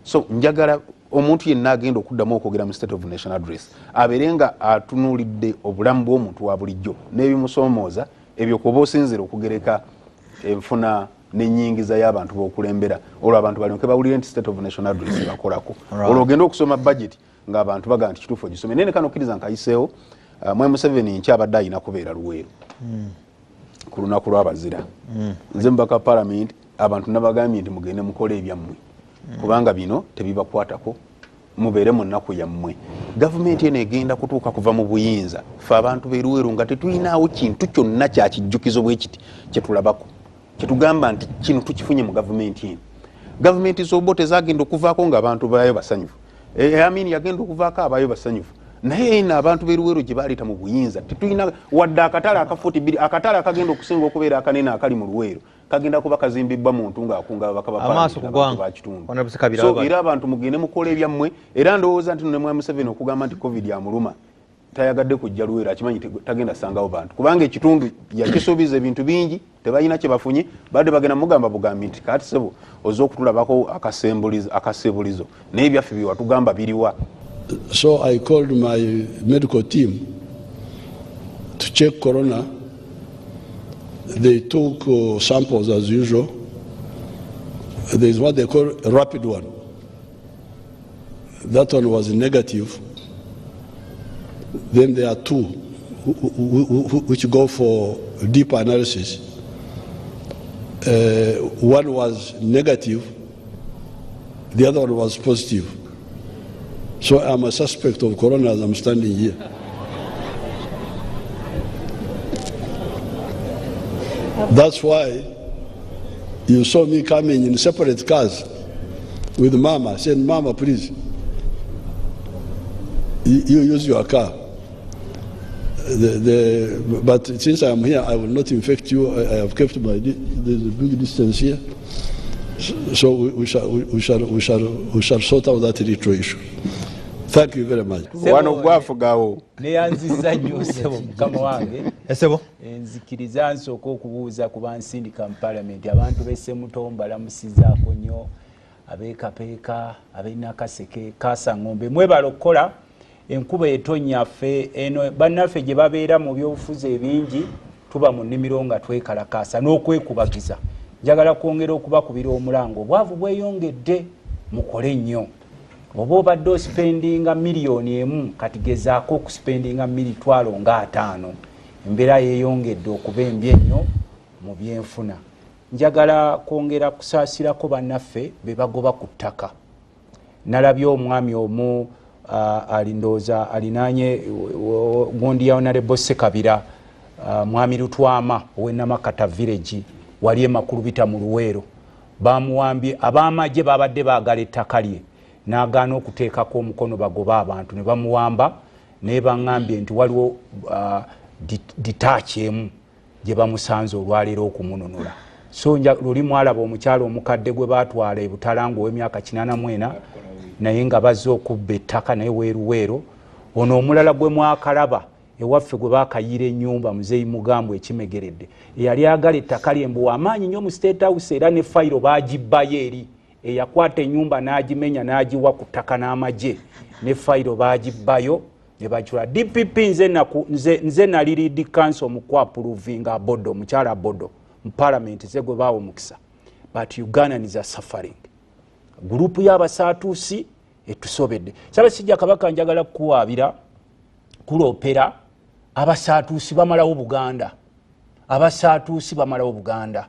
So njagala omuntu yenna agenda okuddamu okwogera mu state of national address abeere nga atunuulidde obulamu bw'omuntu wa bulijjo n'ebimusoomooza ebyo, kuba osinzira okugereka enfuna n'ennyingiza y'abantu b'okulembera, olwo abantu balyoke bawulire nti state of national address bakolako. Olwo ogenda okusoma budget ng'abantu bagamba nti kituufu ogisome. Naye ne kano okkiriza nkayiseewo, Mwami Museveni nkyabadde alina kubeera Luweero ku lunaku lw'abazira. Nze mubaka parliament, abantu nabagambye nti mugende mukole ebyammwe, kubanga bino tebibakwatako, mubeere mu nnaku yammwe. Gavumenti eno egenda kutuuka kuva mu buyinza, ffe abantu b'e Luweero nga tetulinawo kintu kyonna kya kijjukizo bwe kiti kyetulabako kyetugamba nti kino tukifunye mu gavumenti eno. Gavumenti z'obo tezagenda okuvaako ng'abantu baayo basanyufu. Amin yagenda okuvaako abaayo basanyufu, naye eno abantu b'e Luweero gye baleeta mu buyinza tetulina wadde akatale akafuuti 2. Akatale akagenda okusinga okubeera akanene akali mu Luweero kagenda kuba kazimbibbwa muntu ng'akunga ababaka ba Amaaso parliament ku n'abantu ggwanga. ba kitundu. Honorable Sekabira, So wabali. era abantu mugende mukole ebyammwe. Era ndowooza nti ne Mwami Museveni okugamba nti COVID amuluma tayagadde kujja Luweero, akimanyi tagenda sangawo bantu, kubanga ekitundu yakisuubiza ebintu bingi, tebalina kye bafunye. Badde bagenda mugamba bugambi nti kati sebo ozze okutulabako akasembulizo, naye ebyaffe bye watugamba biriwa? So I called my medical team to check corona. They took samples as usual. There is what they call a rapid one. That one was negative. Then there are two which go for deeper analysis. One was negative, the other one was positive. So I'm a suspect of corona as I'm standing here. That's why you saw me coming in separate cars with Mama, saying, Mama, please, you use your car. But since I'm here, I will not infect you. I have kept the big distance here. So we shall sort out that little issue. Thank you very much. Wano gwafugawo. Neyanziza nnyo ssebo mukama wange. Esebo. Nzikiriza nsooka okubuuza ku bansindika mu palamenti, abantu b'e Ssemuto mbalamusizaako nnyo, ab'e Kapeeka, ab'e Nakaseke, Kasangombe, mwebale okukola. Enkuba etonnya, ffe eno bannaffe gye babeera mu byobufuzi ebingi tuba mu nnimiro nga twekalakaasa n'okwekubagiza. Njagala kwongera okubakubira omulanga, obwavu bweyongedde, mukole nnyo. Oba obadde osipendinga 1 million, kati gezaako okusipendinga 50,000. Embeera yeeyongedde okuba embi ennyo mu byenfuna. Njagala kwongera kusaasirako bannaffe be bagoba ku ttaka. Nalabye omwami omu alindooza alinaanye gundi ya Honorable Sekabira, Mwami Lutwama ow'enamakata village wali emakulubita mu Luweero, bamuwambye ab'amagye. Babadde baagala ettaka lye, n'agaana okuteekako omukono bagobe abantu, ne bamuwamba. Naye baŋŋambye nti waliwo detach emu gye bamusanze olwaleero okumununula. So luli mwalaba omukyalo omukadde gwe batwala e Butalangu ow'emyaka 84, naye nga bazze okubba ettaka naye weeruweero. Ono omulala gwe mwakalaba ewaffe gwe bakayiira ennyumba, Muzeeyi Mugambo ekimegeredde, eyali agala ettaka lyembu amaanyi nnyo mu State House, era ne fayiro bagibbayo eri eyakwata ennyumba n'agimenya n'agiwa ku ttaka n'amagye, ne fayiro bagibbayo ne bakitwala. DPP, nze nali lead counsel mu kwapprovinga Abodo, omukyala Abodo mu parliament, ze gwe baawa omukisa. But Ugandans are suffering. Gurupu y'abasaatuusi Etusobedde. Ssaabasajja Kabaka, njagala kukuwaabira kuloopera abasaatuusi bamalawo Buganda. Abasaatuusi bamalawo Buganda.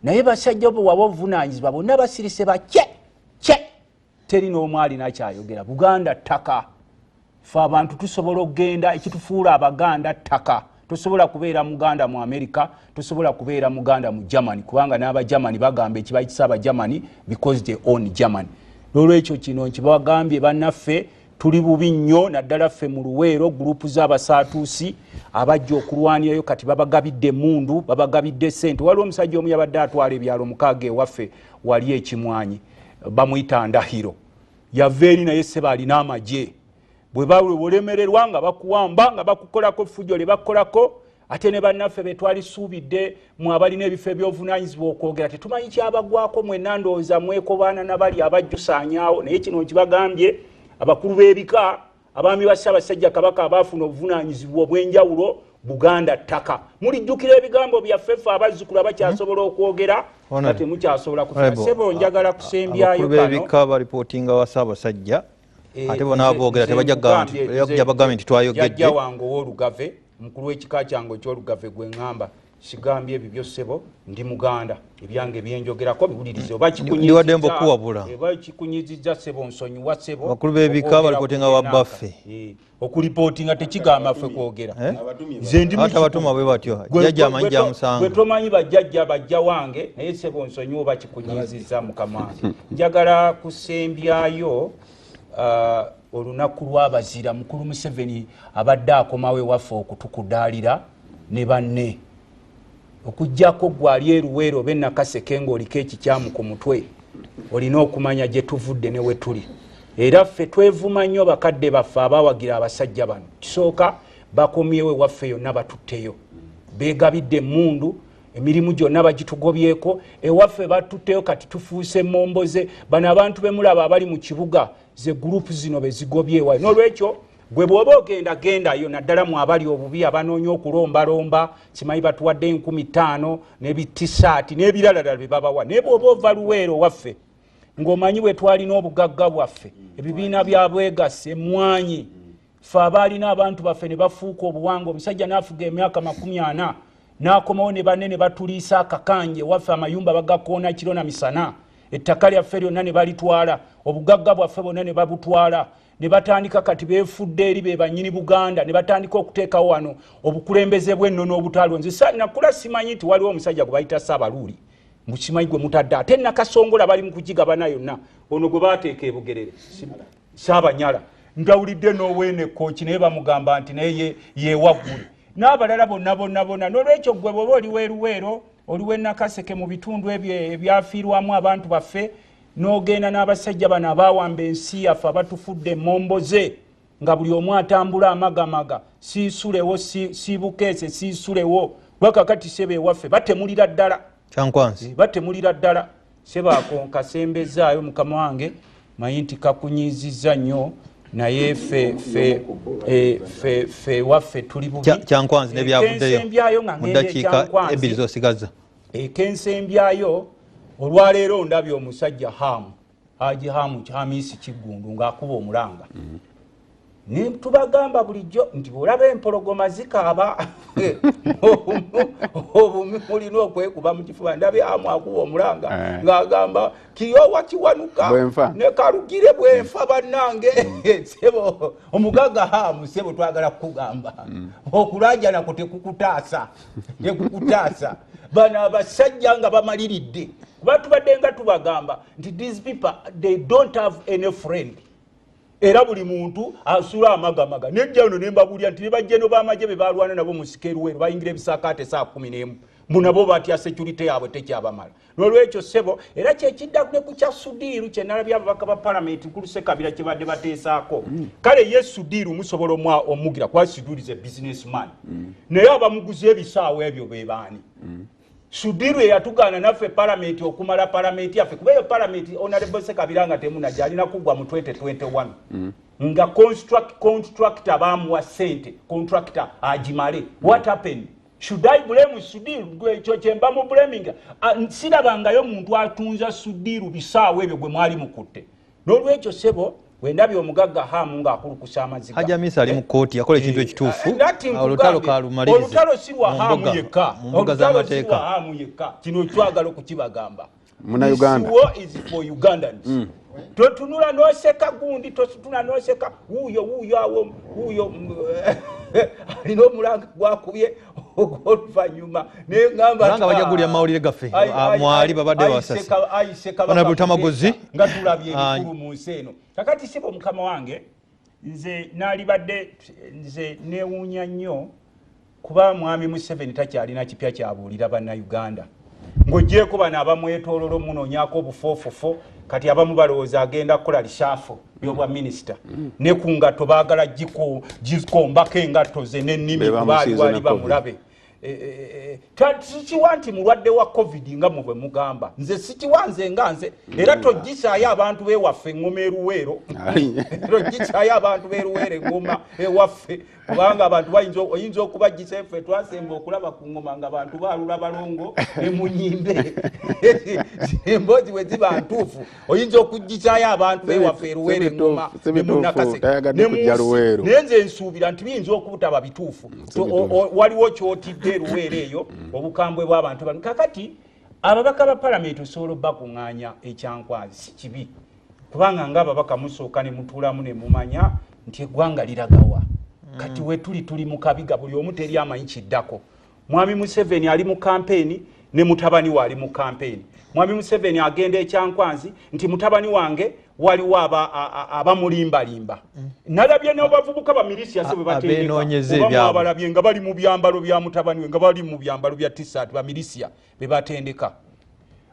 Naye basajja bo waba obuvunaanyizibwa bonna basirise bakye kye, teri n'omu alina kyayogera. Buganda ttaka. Ffe abantu tusobola okugenda, ekitufuula Abaganda ttaka. Tosobola kubeera Muganda mu America, tosobola kubeera Muganda mu Germany, kubanga n'Abagermany bagamba ekibayitisa Abagermany because they own Germany. Nolwekyo kino nkibagambye bannaffe, tuli bubi nnyo, naddala ffe mu Luweero. Gurupu z'abasaatuusi abajja okulwanirayo kati babagabidde emundu, babagabidde sente. Waliwo omusajja omu yabadde atwala ebyalo 6 ewaffe wali ekimwanyi, bamuyita Ndahiro, yava eri naye seba alina amagye. Bwe baolemererwa nga bakuwamba, nga bakukolako effujjo lye bakukolako. Ate ne bannaffe be twalisuubidde mu abalina ebifo ebyobuvunaanyizibwa okwogera, tetumanyi kyabagwako. Mwenna ndowooza mwekobaana nabali abajjusaanyaawo. Naye kino nkibagambye, abakulu b'ebika, abaami ba Ssaabasajja Kabaka abaafuna obuvunaanyizibwa obw'enjawulo, Buganda ttaka. Mulijjukira ebigambo byaffe ffe abazzukulu abakyasobola okwogera nga temukyasobola kufuna. Ssebo, njagala kusembyayo. Abakulu b'ebika balipootinga wa Ssaabasajja, ate bona aboogera tebajja bagambye nti twayogedde. Jjajja wange ow'Olugave, mukulu w'ekika kyange eky'Olugave, gwe ŋŋamba sigambye ebyo byo. Ssebo, ndi Muganda, ebyange byenjogerako biwulirize. Oba Ndiwadde mbukuwabula. Oba kikunyizizza, ssebo, nsonyiwa, ssebo. Abakulu b'ebika balipootinga wa bbaffe. Okulipootinga tekigamba ffe kwogera. Nze ndi Ate abatuma bwe batyo, jjajja amanyi gyamusanga. Gwe tomanyi bajjajja bajja wange, naye ssebo nsonyiwa oba kikunyizizza, mukama wange. Njagala kusembyayo olunaku lw'abazira. Mukulu Museveni abadde akomawo ewaffe okutukudaalira ne banne. Okugjako gwali eruweero oba enakaseke ng'oliko ekikyamu ku mutwe, olina okumanya gye tuvudde ne we tuli. Era ffe twevuma nnyo bakadde baffe abawagira abasajja bano. Kisooka, bakomyewo ewaffe yonna batutteyo, beegabidde emmundu, emirimu gyonna bagitugobyeko ewaffe, batutteyo. Kati tufuuse momboze. Bano abantu bemulaba abali mu kibuga, ze gurupu zino bezigobye ewayo. Nolwekyo gwe bw'oba ogenda, gendayo, naddala mu abali obubi abanoonya okulombalomba, kimanyi batuwadde 5000 n'ebitisaati n'ebiralalala bye babawa. Naye bw'oba ova Luweero waffe, ng'omanyi bwe twalina obugagga bwaffe, ebibiina bya bwegasse, emwanyi, ffe abaalina abantu baffe ne bafuuka obuwanga, omusajja n'afuga emyaka 40 n'akomawo ne banne ne batuliisa akakanje waffe, amayumba bagakoona kiro na misana, ettaka lyaffe lyonna ne balitwala, obugagga bwaffe bwonna ne babutwala, ne batandika kati beefudde eri be bannyini Buganda, ne batandika okuteekawo wano obukulembeze bw'ennono obutaaliwo. Nze nakula simanyi nti waliwo omusajja gwe bayita Saabaluuli, mukimanyi gwe mutadde, ate Nakasongola bali mu kugigabana yonna, ono gwe baateeka ebugerere Saabanyala, ndawulidde n'oweene Kooki naye bamugamba nti naye yewaggule, n'abalala bonna bonna bonna. N'olwekyo gwe bw'oba oli weeruweero, oli w'enakaseke, mu bitundu ebyo ebyafiirwamu abantu baffe, n'ogenda n'abasajja bano abaawamba ensi yaffe, abatufudde emomboze, nga buli omu atambula amagamaga, siisulewo, siibukeese, siisulewo lwakakati sebe ewaffe batemulira ddala. Kyankwanzi. Batemulira ddala sebaako. Nkasembezaayo, mukama wange, manyi nti kakunyiizizza nnyo, naye ffe waffe tuli bubi. Kyankwanzi nebyavuddeyo. Ekensembyayo nga mu ngenda ddakiika Ekyankwanzi. 2 zosigaza. Ekensembyayo, olwaleero ndabye omusajja Hamu, Haji Hamu Hamisi Kiggundu, ng'akuba omulanga. Ne tubagamba bulijjo nti bw'olaba empologoma zikaaba, obumi mulina okwekuba mu kifuba. Ndabye Hamu akuba omulanga ng'agamba Kiryowa Kiwanuka Bwenfa. ne Kalugire bwenfa bannange. Sebo omugaga Hamu, sebo, twagala kukugamba okulaajanako tekukutaasa, tekukutaasa. Bano abasajja nga bamaliridde, kuba tubadde nga tubagamba nti these people, they don't have any friend, era buli muntu asula amagamaga. Nejja no nembabuulira nti ne bajjeno b'amagye be balwana nabo mu sikeruweru bayingira ebisakaate saa 11, mbu nabo batya, security yaabwe tekyabamala. Nolwekyo ssebo, era kyekidda ne ku kya Sudiiru kyenalabye ababaka ba palamenti kulusekabira kye badde bateesaako. Kale ye Sudiiru musobola omugira, kuba Sudiiru is a businessman, naye abamuguza ebisaawo ebyo be baani? Sudiiru eyatugaana naffe palamenti okumala palamenti yaffe, kuba eyo palamenti, Honorable Sekabira, nga temunajja, alina kuggwa mu 2021 nga contractor bamuwa sente, contractor agimale. What happened? Should I blame Sudiru? Ekyo kyemba mu blaming. Sirabangayo muntu atunza Sudiru bisaawo ebyo gwe mwali mukutte. N'olwekyo ssebo, Bwe ndabye omugagga Hamu ng'akulukusa amaziga. Hajji Amisi ali mu kkooti, yakola ekintu ekituufu. Olutalo kalumalirize. Olutalo si lwa Mu Hamu mbuga- yekka. mu mbuga Olutalo si lwa z'amateeka. Hamu yekka. Kino twagala okukibagamba. Munnayuganda. This war is for Ugandans. Totunula noseka gundi, totunula noseka wuuyo wuuyo awo wuuyo alina omulanga gwakubye ogwoluvanyuma neŋamba. Omulanga bajja guwulira mu mawulire gaffe. Ah, mwali babadde basasi. Honorable Tamaguzi. Nga tulabye Ah, ebikulu mu nsi eno kakati. Sibo mukama wange, nze nalibadde nze newuunya nnyo kuba mwami Museveni takyalina kipya kyabuulira Bannayuganda, ng'ogyeko bano abamwetoololo munoonyako obufoofofo. Kati abamu balowooza agenda kukola reshuffle y'obwa minisita, ne ku ngatto baagala gikombako engatto ze n'ennimi Be kuba ali bamusiize wali ne COVID. bamulabe. Sikiwa nti mulwadde wa COVID nga mwe bwe mugamba. Nze sikiwa, nze nga nze era togisaayo abantu bewaffe eŋŋoma eruweero. Togisaayo abantu beruweero eŋŋoma ewaffe, kubanga abantu oyinza okubagisa. Effe twasemba okulaba ku ŋŋoma nga bantu baalula balongo ne munyimbe. Emboozi bwe ziba ntuufu, oyinza okugisaayo abantu bewaffe eruweero eŋŋoma ne Sebituufu, Munnakase tayagadde ne kujja munsi. Luweero. Naye nze nsuubira nti biyinza okubutaba bituufu. Waliwo kyotidde eruweero eyo, obukambwe bw'abantu bano. Kakati ababaka ba palamenti osobola obbakuŋŋaanya ekyankwazi, si kibi, kubanga ngaababaka musooka ne mutuulamu ne mumanya nti eggwanga liragawa. Kati we tuli, tuli mu kabiga, buli omu teri amanyi kiddako. Mwami Museveni ali mu kampeeni ne mutabani we ali mu kampeeni. Mwami Museveni agenda ekyankwanzi nti mutabani wange waliwo abamulimbalimba. Nalabye n'abavubuka bamirisiya se bwe batendeka. Abeenoonyeza Oba ebyabwe. mwabalabye nga bali mu byambalo bya mutabani we, nga bali mu byambalo bya T-shirt, bamirisiya be batendeka.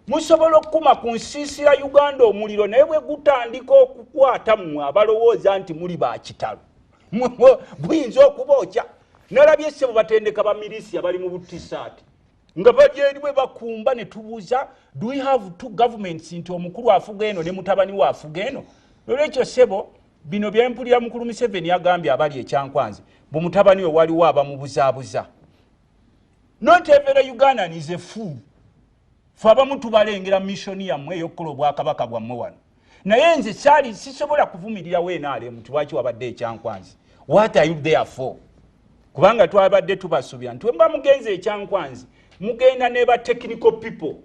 Musobola okukuma ku nsiisira Uganda omuliro, naye bwe gutandika okukwata, mmwe abalowooza nti muli bakitalo, guyinza okubookya. Nalabye ssebo batendeka bamirisiya bali mu butisati nga bali eri bwe bakumba, ne tubuuza, do we have two governments, nti omukulu afuga eno ne mutabani we afuga eno? Olwekyo ssebo, bino byempulira mukulu Museveni agambye abali ekyankwanzi bwe mutabani we waliwo abamubuzaabuza. Not every Ugandan is a fool. Fe abamu tubalengera mission yammwe ey'okukola obwakabaka bwammwe wano, naye nze saali sisobola kuvumirirawo NRM nti lwaki wabadde ekyankwanzi. What are you there for? Kubanga twabadde tubasuubira nti wemba mugenze ekyankwanzi, mugenda ne ba technical people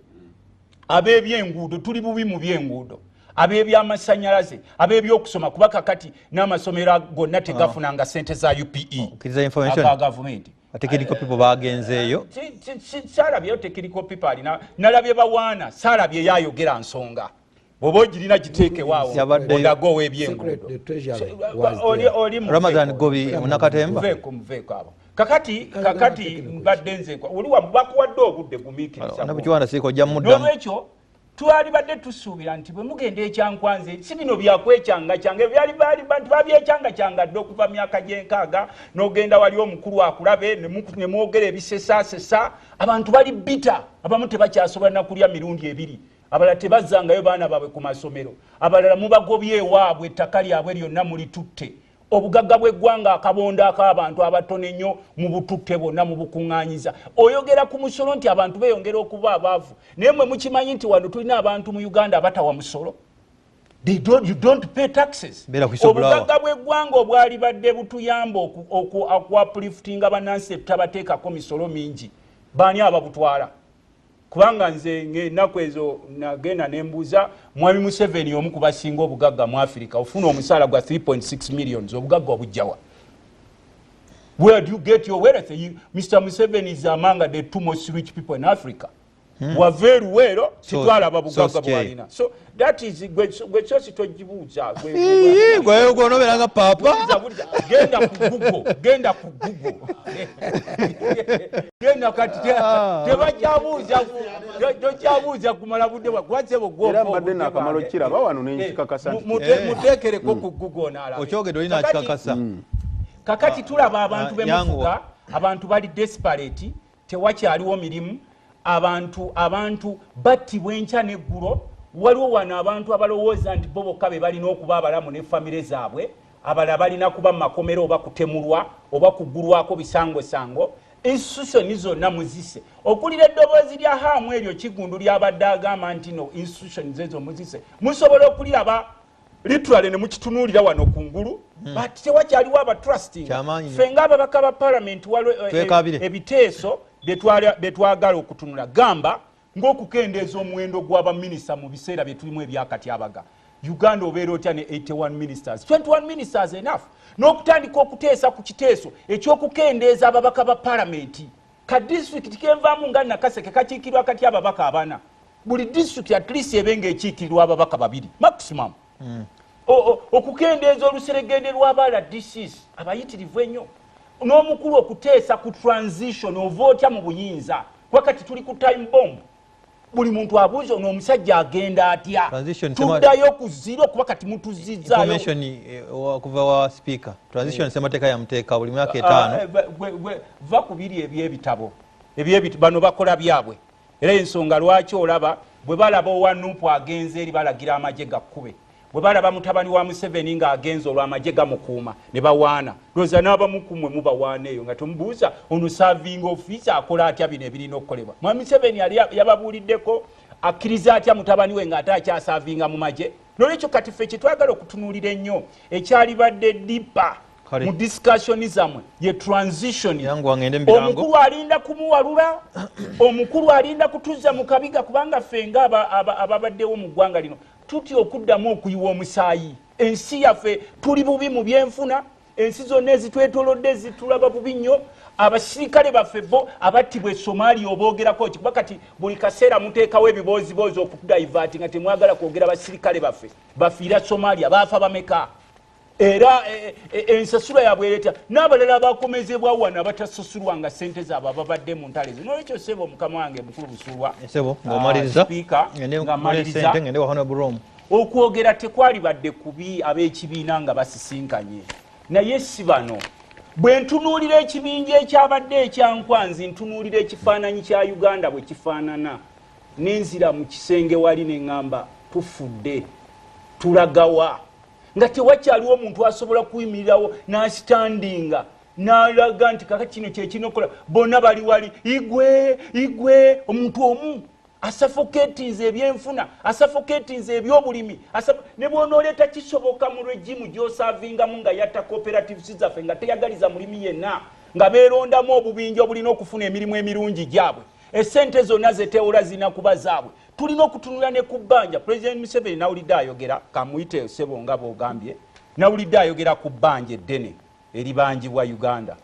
ab'ebyenguudo. Tuli bubi mu byenguudo, ab'ebyamasanyalaze, ab'ebyokusoma, kuba kakati n'amasomero gonna tegafunanga sente za UPE Okkiriza information? aga gavumenti. Technical people bagenzeeyo. Saalabyeyo technical people alina. Nalabye bawaana, saalabye yayogera nsonga. Bw'oba ogirina giteekewaawo. Yabaddeyo. Ondaga ow'ebyenguudo. The treasury was there. Oli muveeko. Ramadan Gobi Munakatemba. Muveeko, muveeko abo. Kakati mbadde nze oli bakuwadde obudde, gumiikiriza. Nabukiwanda siiko ojja muddamu. N'olwekyo twalibadde tusuubira nti bwe mugenda ekyankwanzi, si bino byakwekyanga-kyanga, byali baali bantu babyekyanga-kyanga dde okuva myaka gy'enkaaga. N'ogenda wali omukulu akulabe ne mwogera ebisesaasesa. Abantu bali bita, abamu tebakyasobola nakulya mirundi ebiri, abalala tebazzangayo baana baabwe ku masomero, abalala mubagobye ewaabwe, ettaka lyabwe lyonna mulitutte. Obugagga bw'eggwanga, akabondo ak'abantu abatono ennyo, mu bututte bwonna mubukuŋŋaanyiza. Oyogera ku musolo nti abantu beeyongera okuba abaavu, naye mwe mukimanyi nti wano tulina abantu mu Uganda abatawa musolo. They don't, you don't pay taxes. Beera ku whistleblower. Obugagga bw'eggwanga obwali badde butuyamba okuupliftinga bannansi, tutabateekako misolo mingi, baani ababutwala? Kubanga nze ng'ennaku ezo nagenda nembuuza mwami Museveni, omu ku basinga obugagga mu Africa, ofuna omusaala gwa 3.6 millions, obugagga obujjawa? Where do you get your wealth? Mr Museveni is among the two most rich people in Africa. Wava eruweero, sitwalaba bugagga Source K. bwalina. So that is gwe sosi togibuuza. Ii, gwe gwonoberanga papa. Buliza, buliza. Genda ku Google, genda ku Google, genda kati. Tebakyabuuza, tokyabuuza kumala budde bwa Era mbadde naakamala okukiraba wano ne nkikakasa nti Muteekereko ku Google n'alabe. Okyogedde oli nakikakasa. Kakati tulaba abantu Yanguwa. bemufuga, abantu bali desperate, tewakyaliwo mirimu, abantu battibwa enkya n'eggulo. Waliwo wano abantu abalowooza nti bo bokka be balina okuba abalamu ne famire zaabwe, abalala balina kuba mu makomera oba kutemulwa oba kugulwako bisangosango. Institution zonna muzise. Okulira eddoboozi lya Haamu eryo Kigundu lyabadde agamba nti no institution ezo muzise, musobola okuliraba. Literally ne mukitunuulira wano kungulu, but tewakyaliwo aba trusting. Ffe ng'ababaka ba parliament waliwo ebiteeso byetwagala okutunula, gamba ng'okukendeeza omuwendo gw'abaminisita mu biseera bye tulimu ebyakatyabaga. Uganda obeera otya ne 81 ministers? 21 ministers enough. N'okutandika okuteesa ku kiteeso ekyokukendeeza ababaka ba palamenti. Ka disitulikiti kenvaamu nga Nakaseke kakiikirwa kati ababaka 4. Buli disitulikiti at least ebe ng'ekiikirirwa ababaka 2 maximum. Okukendeeza oluseregende lw'aba RDCs abayitirivu ennyo. N'omukulu okuteesa ku transition, ova otya mu buyinza, wakati tuli ku time bomb. Buli muntu abuuza ono omusajja agenda atya, tuddayo ku zero kuba kati mutuzizzaayo. Information okuva wa speaker, transition ssemateeka yamuteeka buli myaka 5. Va ku biri eby'ebitabo bano bakola byabwe. Era ensonga lwaki olaba bwe balaba owa Nupu agenze eri balagira amagye gakkube, bwe balaba mutabani wa Museveni ng'agenze olw'amagye gamukuuma ne bawaana. Lowooza n'abamukumwe mubawaana eyo nga tomubuuza ono serving officer akola atya bino ebirina okukolebwa. Mwami Museveni yali yababuuliddeko akkiriza atya mutabani we ng'ate akyasavinga mu magye. Nolwekyo kati ffe kye twagala okutunuulira ennyo ekyalibadde deeper mu discussion zammwe ye transition. Omukulu alinda kumuwalula, omukulu alinda kutuzza mu kabiga, kubanga ffe nga ababaddewo mu ggwanga lino tutya okuddamu okuyiwa omusaayi. Ensi yaffe tuli bubi mu byenfuna, ensi zonna ezitwetoolodde zitulaba bubi nnyo. Abasirikale baffe bo abattibwa e Somalia oboogerako ki? Kuba kati buli kaseera muteekawo ebibooziboozi okutudaivaati nga temwagala kwogera basirikale baffe bafiira Somalia, baafa bameka? Era ensasula yabwe ereeta n'abalala abakomezebwa wano abatasasulwa nga ssente zaabwe ababadde mu ntalo ezo. N'olwekyo ssebo mukama wange mukulu Busuulwa, Sipiika, nga mmaliriza, okwogera tekwalibadde kubi ab'ekibiina nga basisinkanye, naye si bano. Bwe ntunuulira ekibinja ekyabadde ekyankwanzi, ntunuulira ekifaananyi kya Uganda bwe kifaanana, nenzira mu kisenge wali ne ŋŋamba tufudde, tulagawa, nga tewakyaliwo omuntu asobola kuyimirirawo n'asitandinga n'alaga nti kaka kino kye kirina okukola. Bonna bali wali igwe igwe, omuntu omu asuffocatinze ebyenfuna, asuffocatinze ebyobulimi, ne bw'onooleeta kisoboka mu regimu gy'osaavingamu nga yatta cooperatives zaffe, nga teyagaliza mulimi yenna, nga beerondamu obubinja obulina okufuna emirimu emirungi gyabwe. Essente zonna zetewola zirina kuba zaabwe. Tulina okutunula ne ku bbanja. President Museveni nawulidde ayogera, kamuyite ssebo nga bw'ogambye, nawulidde ayogera ku bbanja eddene eribanjibwa Uganda.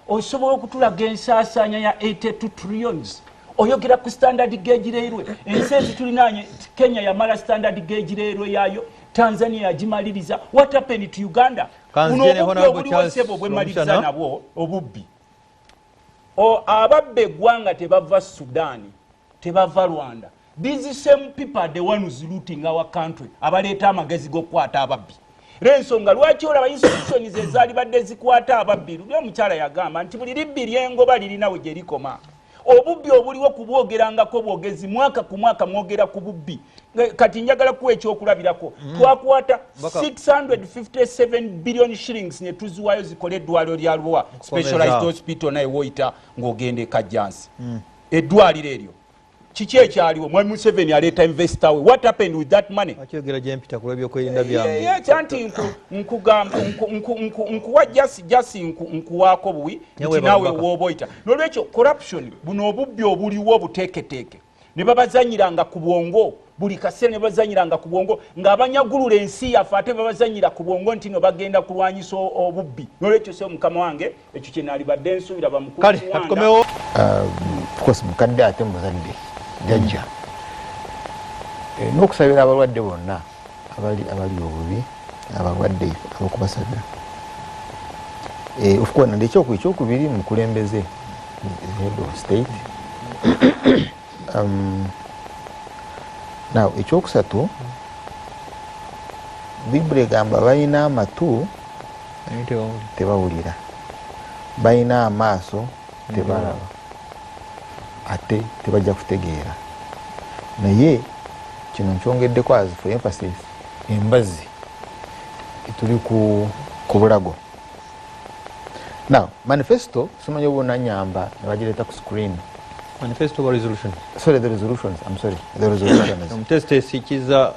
Osobola okutulaga ensaasaanya ya 82 trillions. Oyogera ku standard gauge railway. Ensi ezitulinaanye, Kenya yamala standard gauge railway yaayo, Tanzania yagimaliriza. What happened to Uganda? Buno obubbi obuliwo ssebo bwe mmaliriza nabwo obubbi. Ababba eggwanga tebava Sudan, tebava Rwanda. These same people are the ones looting our country. Abaleeta amagezi g'okukwata ababbi. Era ensonga lwaki olaba institutions ezaalibadde zikwata ababbi, luli omukyala yagamba nti buli libbi lyengoba lirina we gye likoma. Obubbi obuliwo kubwogerangako bwogezi, mwaka ku mwaka mwogera ku bubbi. Kati njagala kuwa ekyokulabirako. Twakwata 657 billion shillings ne tuziwaayo zikole eddwaliro lya Luwa Specialized Hospital, naye woyita ng'ogenda e Kajjansi. Eddwaliro eryo kiki ekyaliwo? Mwami Museveni aleeta investor we. What happened with that money? Akyogera gye mpita ku lw'ebyokwerinda byange. Kyanti nkugamba, nkuwa jasi nkuwaako buwi nti naawe wooba oyita. N'olwekyo corruption, buno obubbi obuliwo obuteeketeeke ne babazanyiranga ku bwongo buli kaseera, ne babazanyiranga ku bwongo ng'abanyagulula ensi yaffe, ate babazanyira ku bwongo nti no bagenda kulwanyisa obubbi. N'olwekyo se mukama wange ekyo kye naalibadde nsuubira bamukulu. Kale katukomewo. Of course mukadde ate muzadde jjajja, n'okusabira abalwadde bonna abali obubi, abalwadde abokubasabira. Of course ekyokubiri mukulembeze, head of state. Now ekyokusatu, Bibuli egamba balina amatu tebawulira, balina amaaso tebalaba, ate tebajja kutegeera. Naye kino nkyongeddeko as for emphasis, embazzi tuli ku bulago. Now manifesto simanyi oba onanyamba ne bagireeta ku screen. Manifesto or resolution? Sorry, the resolutions. I'm sorry, the resolutions. Omutesitesi kiza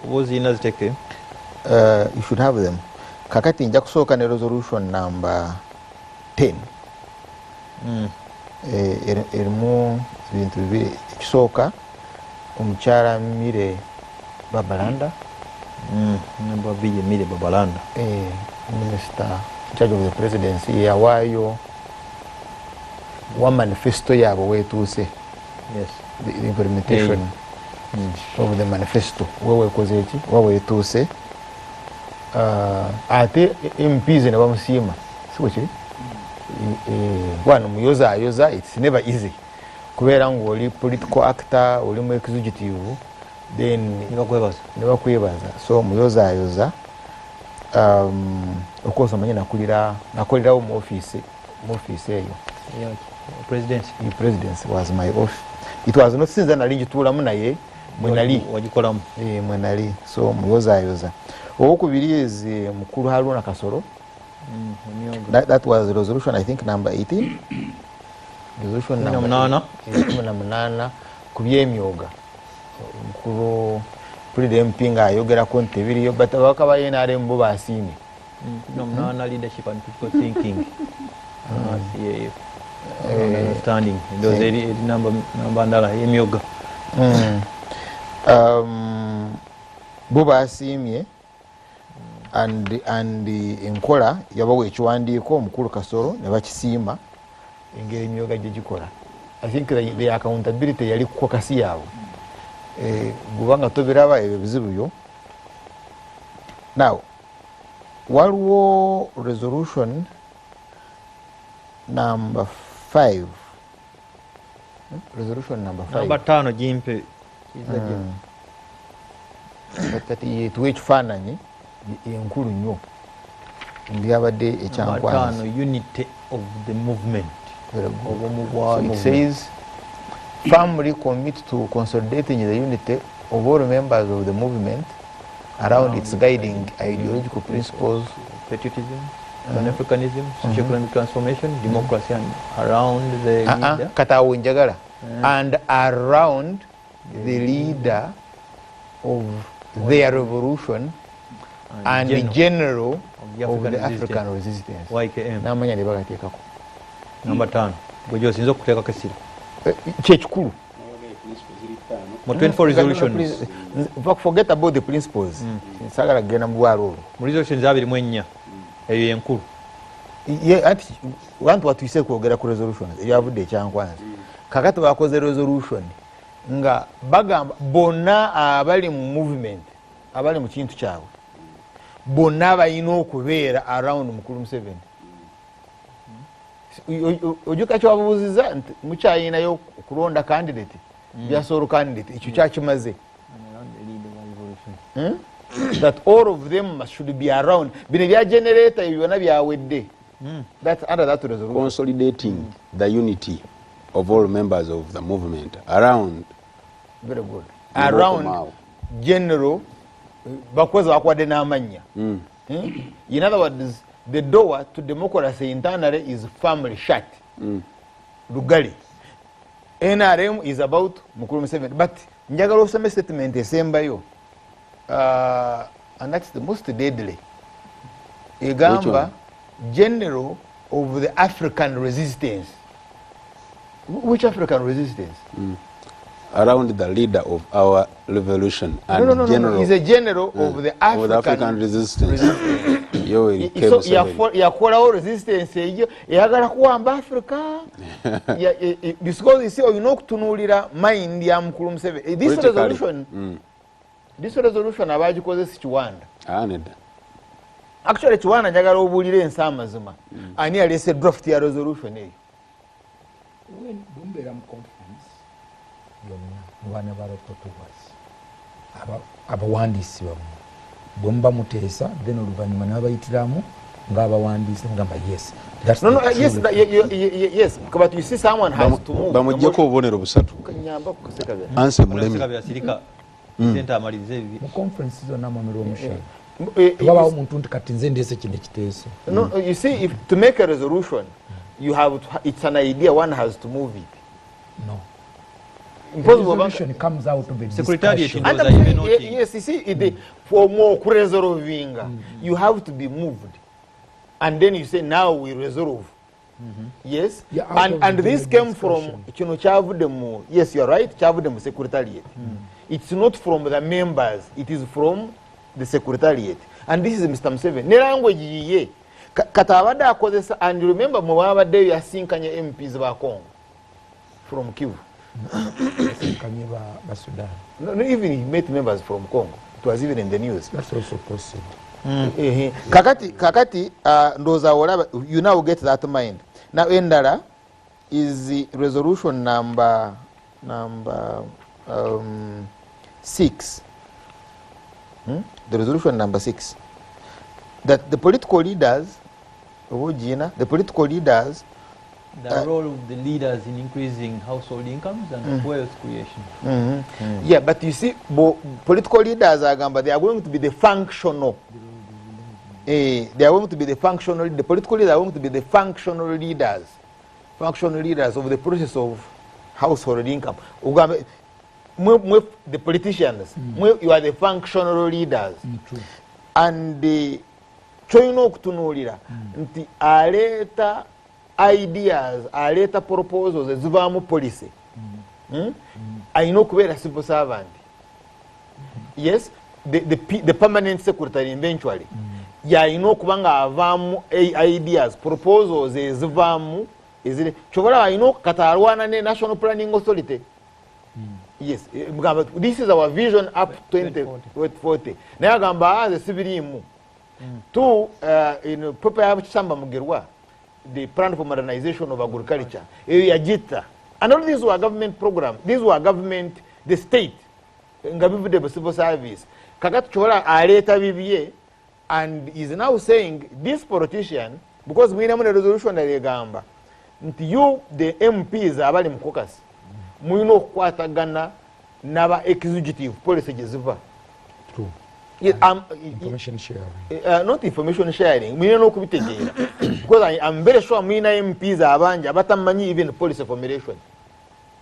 oba ozirina ziteke. You should have them. Kakati nja kusooka ne resolution number 10. Erimu ebintu bibiri. Ekisooka, omukyala Milly Babalanda. Namba 2, Milly Babalanda. Minister in charge of the presidency, yawaayo wa manifesto yaabwe weetuuse. The implementation of the manifesto wewekoze eki, waweetuuse. Ate MPs ne bamusiima, si bwe kiri? Wano muyozaayoza, it's never easy kubeera ng'oli political actor, oli mu executive, then ne bakwebaza. Ne bakwebaza. So muyozaayoza. Of course omanyi nakulirawo mu office eyo. Presidency. The presidency was my office. It was not since nali ngituulamu, naye mwe nali. Wagikolamu. Mwe nali. So muyozaayoza. Owokubiri is mukulu Haruna Kasolo. That was resolution, I think, number 18, resolution Kumi na number munaana. 18, ku byemyoga. Mukulu pulida MP ng'ayogerako nti tebiriyo, but ababaka ba NRM bo basiimye. 18, leadership and critical thinking. CAF. Understanding. Ndowooza eri namba ndala y'emyoga. Bo basiimye and enkola yabawa ekiwandiiko omukulu Kasolo ne bakisiima engeri emyoga gye gikola. I think the accountability yali ku caucus yaabwe. Kubanga tobiraba ebyo bizibu byo. Now waliwo resolution number 5, resolution number 5. Namba 5 gimpe. Kiza gye. Kati yetuwa ekifaananyi enkulu nnyo ndyabadde Namba ekyankwanzi. 5, unity of the movement. Very good. Obumu bwa So it movement. says, firmly commit to consolidating the unity of all members of the movement around its guiding ideological principles, patriotism, Pan-Africanism, socio-economic transformation, democracy, and around the leader. Kati awo njagala, and around the leader of their revolution and the general of the of the African African resistance. YKM. N'amanya ne bagateekako. Namba 5 gwe gyosinza okuteekako essira. Kyekikulu. Mu 24 resolutions. Forget about the principles, saagala kugenda mu lwalo olwo. Mu resolutions 24, eyo yenkulu. Ye, anti wantu watuyise kwogera ku resolutions ebyavudde ekyankwanzi. Kakati bakoze resolution nga bagamba bonna abali mu movement, abali mu kintu kyabwe bonna balina okubeera around mukulu Museveni. Ojuka kyewabuuziza nti mukyayinayo okulonda candidate, bya sole candidate, ekyo kyakimaze. That all of them should be around. Bino ebya generator ebyo byonna byawedde. That's under that resolution. Consolidating the unity of all members of the movement around Very good. Maboko Around Mao. General, bakoze bakuwadde n'amannya. In other words, the door to democracy internally is firmly shut. Lugali NRM is about mukulu Museveni. But njagala osome statement esembayo, and that's the most deadly. Which Egamba one? General of the African resistance. Which African resistance? Around the leader of our revolution and No. general He's a general of the African, of the African resistance, Yoweri K. So Museveni. yakolawo resistance eyo eyagala kuwamba Africa. Because you see, olina okutunuulira mind ya mukulu Museveni. This Politically. resolution, this resolution abagikoze si Kiwanda. Ah, nedda. Actually Kiwanda, njagala obuulire ensi amazima, ani yaleese draft ya resolution eyo? Bwe mubeera mu conference yonna mu baana ba rapporteurs, abawandiisi bammwe bwe muba muteesa, then oluvannyuma ne babayitiramu ng'abawandiisi mugamba yes, that's No, the no, yes, true yes, but you see, someone has to move. Bamuggyeko obubonero busatu. Nyamba ku Ssekabira. Anse mulemi. Ssekabira, sirika, sente amalirize ebibi. Mu conference zonna mwami Rwomushana, tewabaawo omuntu nti kati nze ndeese kino ekiteeso. No, you see, if to make a resolution, you have to, it's an idea, one has to move it. No. Resolution comes out of a discussion. Yes, you see, for more resolving, you have to be moved. And then you say, now we resolve. Yes, yeah, and this came from kino kyavudde mu, yes, you are right, kyavudde mu secretariat. It's not from the members, it is from the secretariat. And this is Mr. Museveni. Ne language yiye kata abadde akozesa, and remember mwe babaddeyo yasinkanye MPs ba Congo from Kivu. Yasinkanye ba Sudan. No, even he met members from Congo. It was even in the news. That's also possible. Kakati ndoza olaba, you now get that mind. Now endala is the resolution number 6. The resolution number 6, that the political leaders, the political leaders, the role of the leaders in increasing household incomes and wealth creation. Yeah, but you see, political leaders are they are going to be the functional. They are going to be the functional. The political leaders are going to be the functional leaders of the process of household income. The politicians, you are the functional leaders. And the kyolina okutunuulira nti aleeta ideas, aleeta proposals ezivaamu policy. Alina okubeera civil servant. Yes, the permanent secretary eventually. Yalina okuba nga avaamu ideas, proposals ezivaamu kyobalaba alina kati alwana ne National Planning Authority. Yes, this is our vision up 2040. Naye agamba nze sibiriimu. Two, in paper ya Kisamba Mugerwa, the plan for modernization of agriculture, yagita. And all these were government programs. These were government, the state, nga bivudde mu civil service. Kakati kyobalaba aleeta bibye, and is now saying this politician, because mwinamu ne resolution egamba nti you the MPs abali mu caucus mulina okukwatagana n'aba executive policy gye ziva. True. Information sharing. Not information sharing, mulina n'okubitegeera. Because I'm very sure mulina MPs abangi abatamanyi even policy formulation.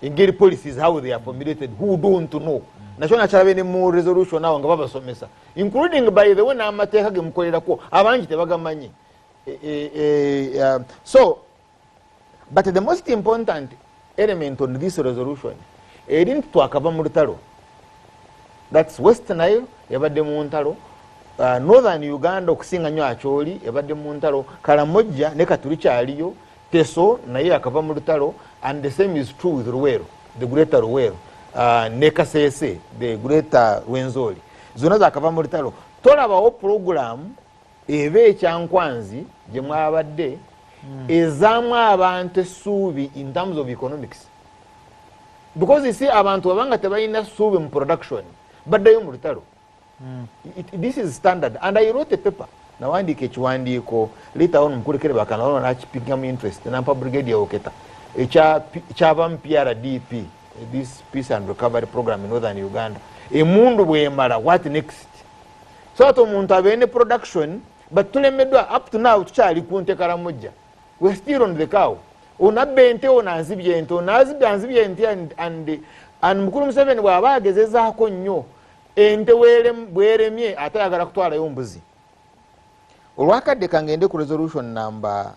Engeri policies, how they are formulated, who don't know. Nakyo nakyalabe ne mu resolution awo nga babasomesa, including by the way n'amateeka ge mukolerako abangi tebagamanyi. So, but the most important element on this resolution, eri nti twakava mu lutalo. That's West Nile ebadde mu ntalo, Northern Uganda okusinga nnyo Acholi ebadde mu ntalo, Karamojja ne Katuli kyaliyo, Teso naye akava mu lutalo, and the same is true with Luweero, the greater Luweero, ne Kasese, the greater Rwenzori. Zonna zakava mu lutalo. Tolabawo program eba ekyankwanzi gye mwabadde ezaamu abantu essuubi in terms of economics. Because you see, abantu abanga tebalina ssuubi mu production, baddayo mu lutalo. This is standard. And I wrote a paper. Nawandiika ekiwandiiko later on mukulekere bakanaona nakipingamu interest nampa Brigadier Oketa ekyavamu PRDP, this Peace and Recovery Program in Northern Uganda. Emundu bwemala, what next? So ate omuntu abeere ne production, but tulemeddwa up to now tukyali ku nte Karamojja. We're still on the cow. Onabba ente, onanzibye ente, onazibye anzibye ente, and Mukulu Museveni bw'aba agezezaako nnyo ente bweremye ate ayagala kutwalayo mbuzi. Olwakadde kangende ku resolution number,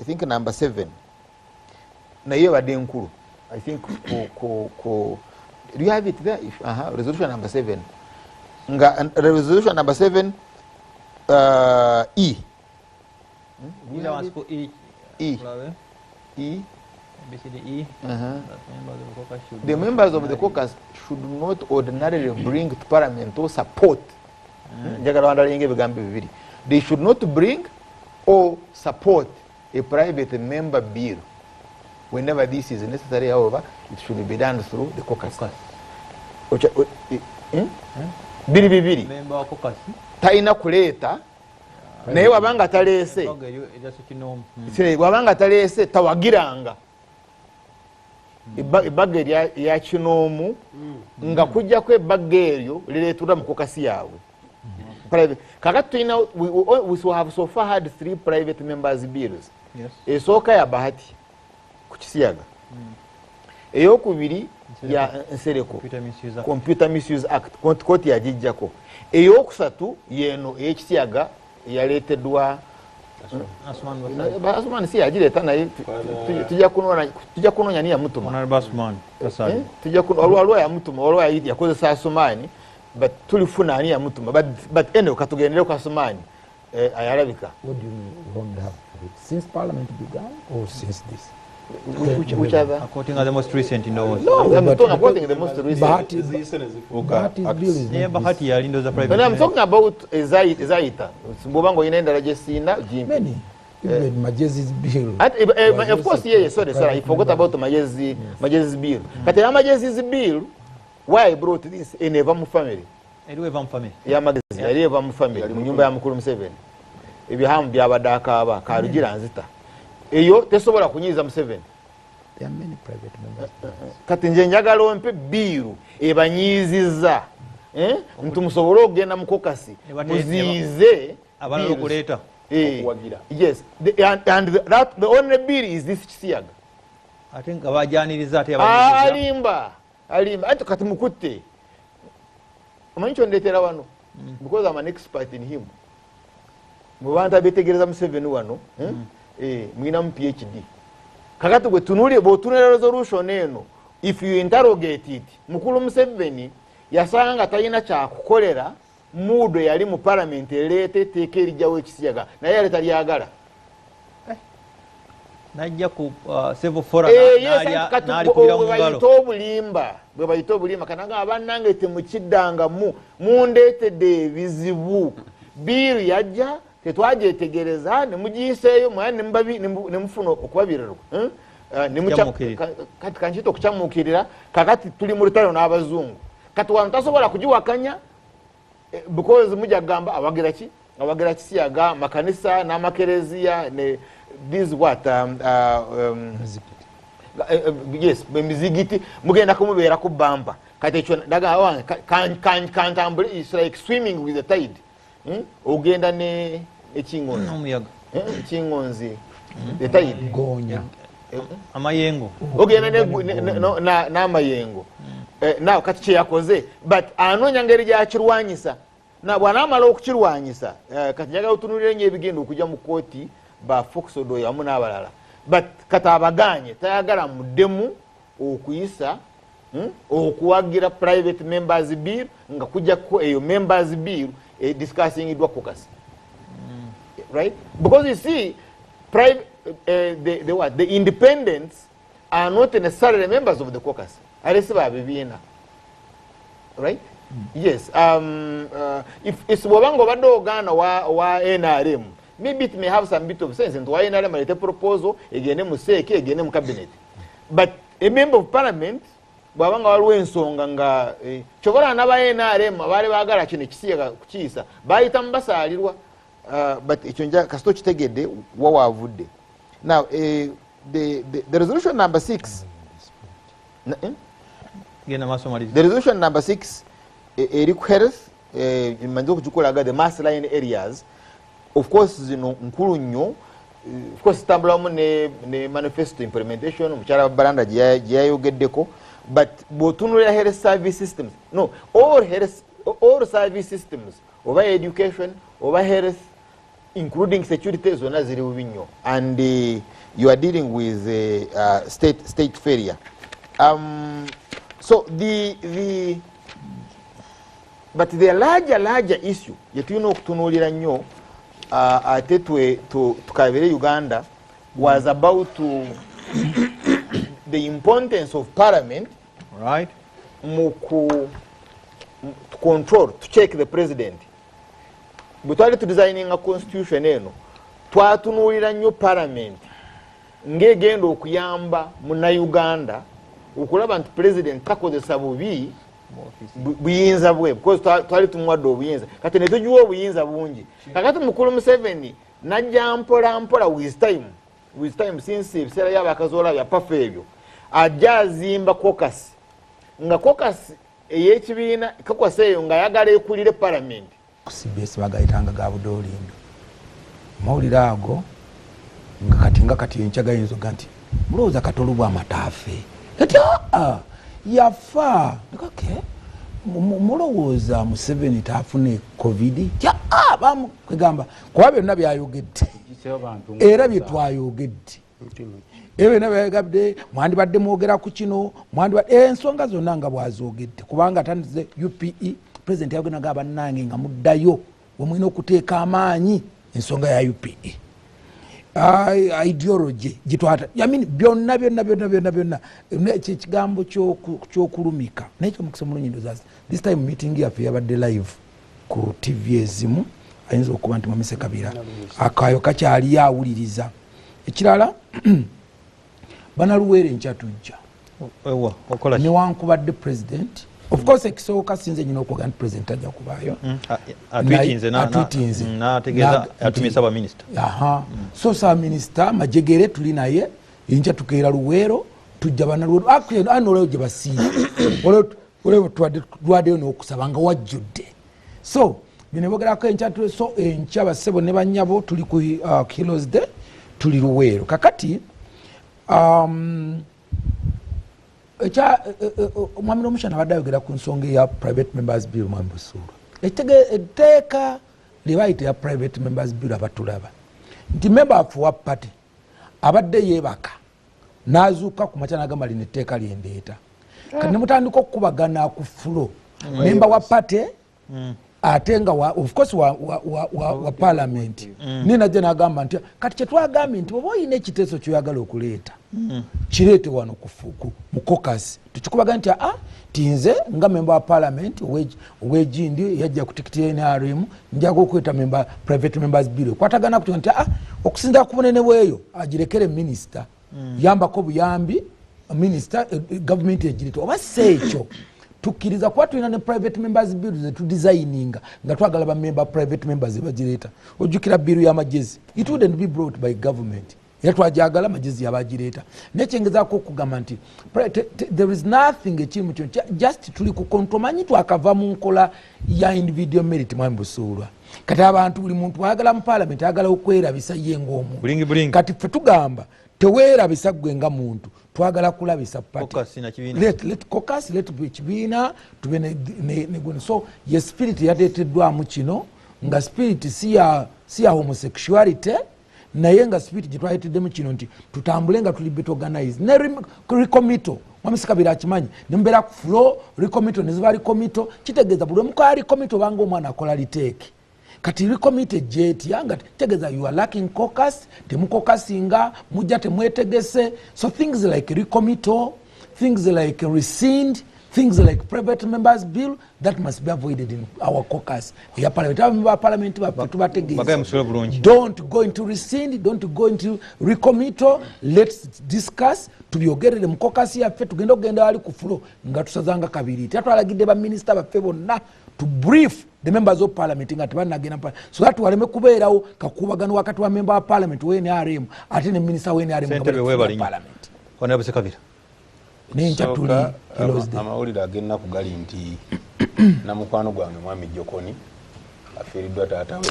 I think number 7, naye ebadde nkulu. I think ku do you have it there? If, resolution number 7. Nga resolution number 7 E. E. E. E. E. The members of the caucus should not ordinarily bring to parliament or support. They should not bring or support a private member bill. Whenever this is necessary, however, it should be done through the caucus. Biri bibiri. Talina kuleeta naye wabanga taleese. Wabanga taleese tawagiranga. Ebbaga erya kinoomu nga kujjako ebbaga eryo lireetulwa mu kokasi yaabwe. Kakati tulina, we have so far had 3 private members bills. Esooka ya Bahati ku kisiyaga. Eyokubiri ya Nsereko, Computer Misuse Act, kooti yagijjako. Eyokusatu yeno ey'ekisiyaga yaleeteddwa Asuman, si yagireeta, naye tujja kunoonya ni yamutuma. Waliwo yamutuma, waliwo yakozesa Asumaani, but tulifuna ani yamutuma. But anyway, katugendere ku Asumaani ayalabika. What do you mean, since parliament began or since this? Which other? According to the most recent in the No, I'm talking about the most recent. Bahati bill is not. Bahati yalindoza private. But I'm talking about Ezaita. Bw'oba ng'olina endala gye siina gimpe. Many. Even Majezi's bill. Of course, yeah, sorry, I forgot about Majezi's bill. But the Majezi's bill, why I brought this in eva mu family. Eriwo eva mu family. Ya Magezi, yali eva mu family, mu nyumba ya Mukulu Museveni. Ebihamu byabadde akaaba, Karugira nzita. Eyo tesobola kunyiiza Museveni. There are many private members. Kati nje njagala ompe biiru ebanyiiziza nti musobole okugenda mu caucus muziize abalala okuleeta okuwagira. Yes, and the only bill is this kisiyaga. Ate nga bajaniriza ate yabanyiiziza. Alimba, alimba. Ate kati mukutte. Omanyi kyondeetera wano? Because I'm an expert in him. Mu bantu abeetegereza Museveni wano, mwinamu PhD. Kakati gwe tunulire, bw'otunulira resolution eno, if you interrogate it, Mukulu Museveni yasanga talina kyakukolera muudo yali mu parliament ereeta etteeka erijjawo ekisiyaga, naye yali talyagala. Najja ku civil forum n'alikubira mu ngalo. Bwe bayita obulimba, kananga bannange temukiddangamu, mundeetedde ebizibu. Bill yajja tetwagyetegereza ne mugiyiseeyo ne mufuna okubabirirwa. Kati kankiyite okukyamuukirira, kakati tuli mu lutalo n'abazungu. Kati wano tasobola kugiwakanya because mujja kugamba awagira ki? Awagira kisiyaga, makanisa n'amakereziya ne these what yes, emizigiti mugenda kumubeera ku bampa. Kati ekyo ndaga kantambule, it's like swimming with the tide. Ogenda ne ekingonzi. N'omuyaga. Ekingonzi. The tide. Gonya. Amayengo. Ogenda n'amayengo. Now kati kye yakoze, but anoonya ngeri gyakirwanyisa. Na bw'anaamala okukirwanyisa, kati njagala otunuulire nnyo ebigenda okujja mu kkooti ba Fox Odoi wamu n'abalala. But kati abagaanye, tayagala muddemu okuyisa okuwagira private members bill nga kujjako eyo members bill discussingiddwa caucus. Right? Because you see, private, the independents are not necessarily members of the caucus. Alesi ba bibiina. Right? Yes. If bw'obanga obadde ogaana wa NRM, maybe it may have some bit of sense nti wa NRM aleete proposal egende mu CEC, egende mu cabinet. But a member of parliament bw'abanga waliwo ensonga nga kyobola n'aba NRM abaali baagala kino ekisiyaga kukiyisa bayitamu basaalirwa. But ekyo nja kasita okitegedde wa waavudde. Now the resolution number 6 the resolution number 6 eri ku health, mmanze okugikolaga the mass line areas. Of course zino nkulu nnyo, of course zitambulamu ne manifesto implementation omukyala Baranda gye yayogeddeko. But bw'otunuulira health service systems, no, all service systems, oba education, oba health, including security, zonna ziri bubi nnyo. And you are dealing with state failure. So but the larger issue gye tulina okutunuulira nnyo ate tukabire Uganda was about the importance of parliament, right, to control, to check the president. Bwe twali tudesigninga constitution eno, twatunuulira nnyo parliament ng'egenda okuyamba munnayuganda okulaba nti president takozesa bubi buyinza bwe, because twali tumuwadde obuyinza, kati ne tugiwa obuyinza bungi. Kakati Mukulu Museveni najja mpola mpola with time since ebiseera by'abakazoola bya pafa ebyo, ajja azimba caucus, nga caucus ey'ekibiina, caucus eyo ng'ayagala ekulire parliament. CBS bagayitanga ga budoolindo. Mawulire ago nga kati enkya gayinza okuga nti mulowooza Katolubwa amataafe. Kati Yafa. Okay. Mulowooza Museveni taafune COVID. Kwegamba kuba byonna byayogedde era bye twayogedde era byonna byayogedde mwandibadde mwogera ku kino mwandibadde ensonga zonna nga bw'azoogedde kubanga atandise UPE. President yagenda nga bannange nga muddayo we mulina okuteeka amaanyi ensonga ya UPE ideology gitwata byonna byonna byonna byonna byonna ekigambo ky'okulumika. Naye kyomukisa omulungi ndowooza this time meeting yaffe yabadde live ku TV ezimu, ayinza okuba nti Mwami Ssekabira akayo kakyali awuliriza. Ekirala banaluweere enkya tujja newankubadde president of course ekisooka sinze nyina okwogera nti president ajja kubaayo. Atwitinze n'ategeeza atumye ssaabaminisita. So ssaabaminisita Majegere tuli naye enkya tukeera Luweero tujja banaluweero olwo gye basiiba olwo twaddeyo n'okusaba nga wajjudde. So bino bogerako enkya. So enkya bassebo ne bannyabo tuli ku Heroes Day tuli Luweero. Kakati omwami Rwomushana abadde ayogera ku nsonga eya private members bill. Mwami Busuulwa, etteeka lye bayita ya private members bill abatulaba nti member waffe wa party abadde yeebaka n'azuuka ku makya n'agamba lino etteeka lyendeeta. Kati ne mutandika okukubagana ku floor member wa party ate nga of course wa parliament naye najja n'agamba nti kati kyetwagambye nti oba olina ekiteeso ky'oyagala okuleeta kireete wano mu caucus tukikubaga nti tinze nga member wa parliament ow'egindi yajja ku tikiti ya NRM njaga okuleeta member private members bill ekwatagana ku nti okusinziira ku bunene bweyo agirekere minisita yambako buyambi minisita gavumenti egireeta oba si ekyo tukkiriza kuba tulina ne private members bill zetudesigninga nga twagala ba member private members bagireeta. Ojjukira bill y'amagezi, it wouldn't be brought by government, era twajagala amagezi yabagireeta. Naye kyengezaako okugamba nti there is nothing ekiri mu kyo, just tuli ku control. Manyi twakava mu nkola ya individual merit. Mwami Busuulwa, kati abantu buli muntu ayagala mu parliament ayagala okwerabisa ye ng'omuntu. Kati ffe tugamba teweerabisa ggwe nga muntu, twagala kulabisa party. Let caucus, let ekibiina tube ne. So ye spirit yateeteddwamu kino nga spirit si ya homosexuality, naye nga spirit gye twaleeteddemu kino nti tutambule nga tuli better organized ne recommittal. Mwami Ssekabira akimanyi nemubeera ku floor recommittal neziba recommittal kitegeeza buli omukola recommittal obanga omwana akola retake. Kati recommittal gyetya nga kitegeeza you are lacking caucus, temukokasinga mujja temwetegese. So things like recommittal, things like rescind, things like private members bill, that must be avoided in our caucus ya parliament. Abamemba ba parliament baffe tubategeeza, don't go into rescind, don't go into recommittal. Let's discuss, tubyogerere mu caucus yaffe, tugende okugenda wali ku floor nga tusazanga kabiri. Era twalagidde baminisita baffe bonna to brief the members of parliament nga tebannagenda, so that waleme kubeerawo kakubagano wakati wa member wa parliament wa NRM ate ne minisita wa NRM nga parliament. Honorable Ssekabira. Nenkya tuli amawulire ag'ennaku gali nti namukwano gwange Mwami Jokoni afiiriddwa taata we.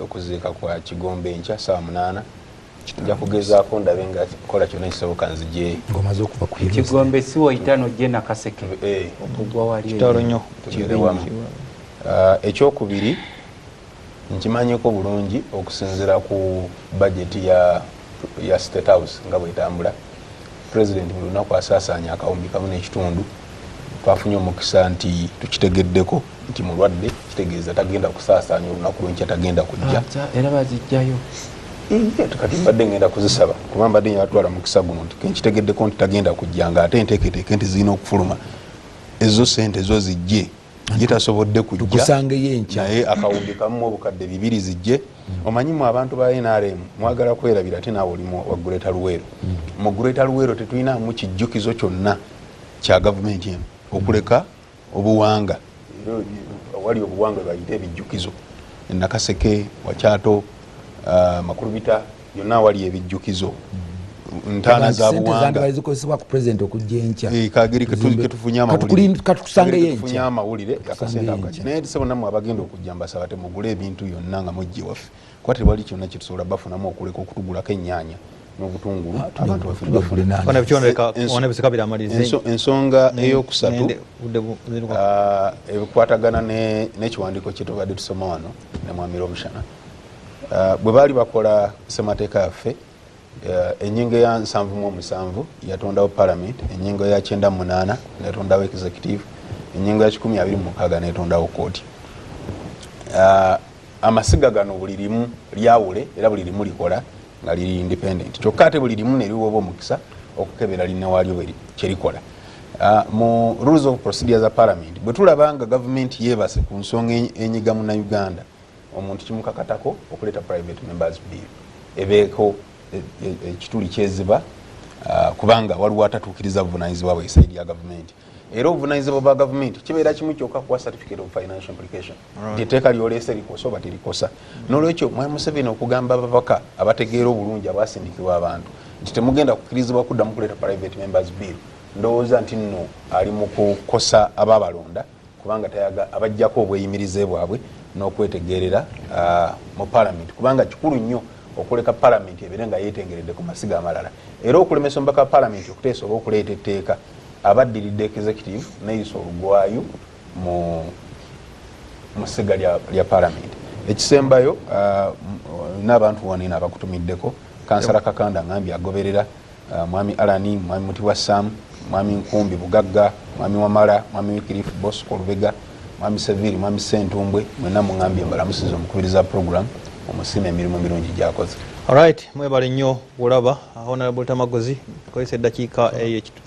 Okuziika kwa Kigombe enkya 8:00. Nja kugezaako ndabe nga kola kyonna ekisoboka nzije. Ng'omaze okuva ku Kigombe si waitano gye Nakaseke okugwa wali kitalo nnyo tugere wamu. Ekyokubiri nkimanyiko bulungi okusinziira ku bajeti ya State House nga bwetambula. President buli lunaku asaasaanya 1.5 kawumbi. Twafunye omukisa nti tukitegeddeko nti mulwadde, kitegeeza tagenda kusaasaanya olunaku lwenkya, tagenda kujja. Era bazijjayo. Kati mbadde ngenda kuzisaba kuba mbadde nyatwala mukisa guno nti kenkitegeddeko nti tagenda kujja, nga ate enteeketeeke nti zirina okufuluma ezo sente zo zijje gitasobodde kujja tukusangeyo enkya, naye 1,200 kawumbi zijje. Omanyi mu abantu ba NRM mwagala kwerabira ate naawe oli wa Greater Luweero. Mu Greater Luweero tetulinamu kijjukizo kyonna kya gavumenti eno okuleka obuwanga. Wali obuwanga bayite ebijjukizo Nakaseke, Wakyato, Makulubita, yonna wali ebijjukizo ntaana za buwanga zikozesebwa ku president okujja enkya. Kageri ketufunye amawulire katukusangeyo enkya amawulire akasente akaki. Naye tusaba nammwe abagenda okujja mbasaba temugule ebintu yonna nga mujje waffe, kuba tewali kyonna kyetusobola bafunamu okuleka okutugulako ennyaanya n'obutungulu abantu baffe bafuna. Ensonga eyokusatu ebikwatagana n'ekiwandiiko kye tubadde tusoma wano ne Mwami Rwomushana. Bwe baali bakola ssemateeka yaffe, ennyingo ya 77 yatondawo parliament, ennyingo ya 98 netondawo executive, ennyingo ya 126 netondawo kooti. Amasiga gano buli limu lyawule era buli limu likola nga liri independent, kyokka ate buli limu neriwoba omukisa okukebera linnewalyo kyerikola. Mu rules of procedure za parliament, bwe tulaba nga gavumenti yeebase ku nsonga enyiga munnauganda, omuntu kimukakatako okuleeta private members bill ebeeko ekituli kyeziba, kubanga waliwo atatuukiriza buvunaanyizibwa bwe side ya gavumenti. Era obuvunaanyizibwa bwa gavumenti kibeera kimu kyokka, kuwa certificate of financial implication, nti etteeka lyoleese likosa oba terikosa. N'olwekyo Mwami Museveni okugamba ababaka abategeera obulungi abasindikibwa abantu nti temugenda kukkirizibwa kuddamu kuleeta private members bill, ndowooza nti nno ali mu kukosa ababalonda, kubanga abajjako obweyimirize bwabwe n'okwetegerera mu parliament, kubanga kikulu nnyo okuleka parliament ebeere nga yeetengeredde ku masiga amalala. Era okulemesa omubaka wa parliament okuteesa oba okuleeta etteeka, abaddiridde executive neyisa olugwayo mu ssiga lya parliament. Ekisembayo, n'abantu wanene abakutumiddeko, Kansala Kakanda ngambye agoberera, Mwami Alani, Mwami Mutibwa Sam, Mwami Nkumbi Bugagga, Mwami Wamala, Mwami Wikirifu Bosco Lubega, Mwami Seviri, Mwami Sentumbwe, mwenna muŋambye mbalamusiza omukubiriza program, omusiima emirimu emirungi gyakoze. Alright, mwebale nnyo kulaba. Honorable Tamagozi, kozesa eddakiika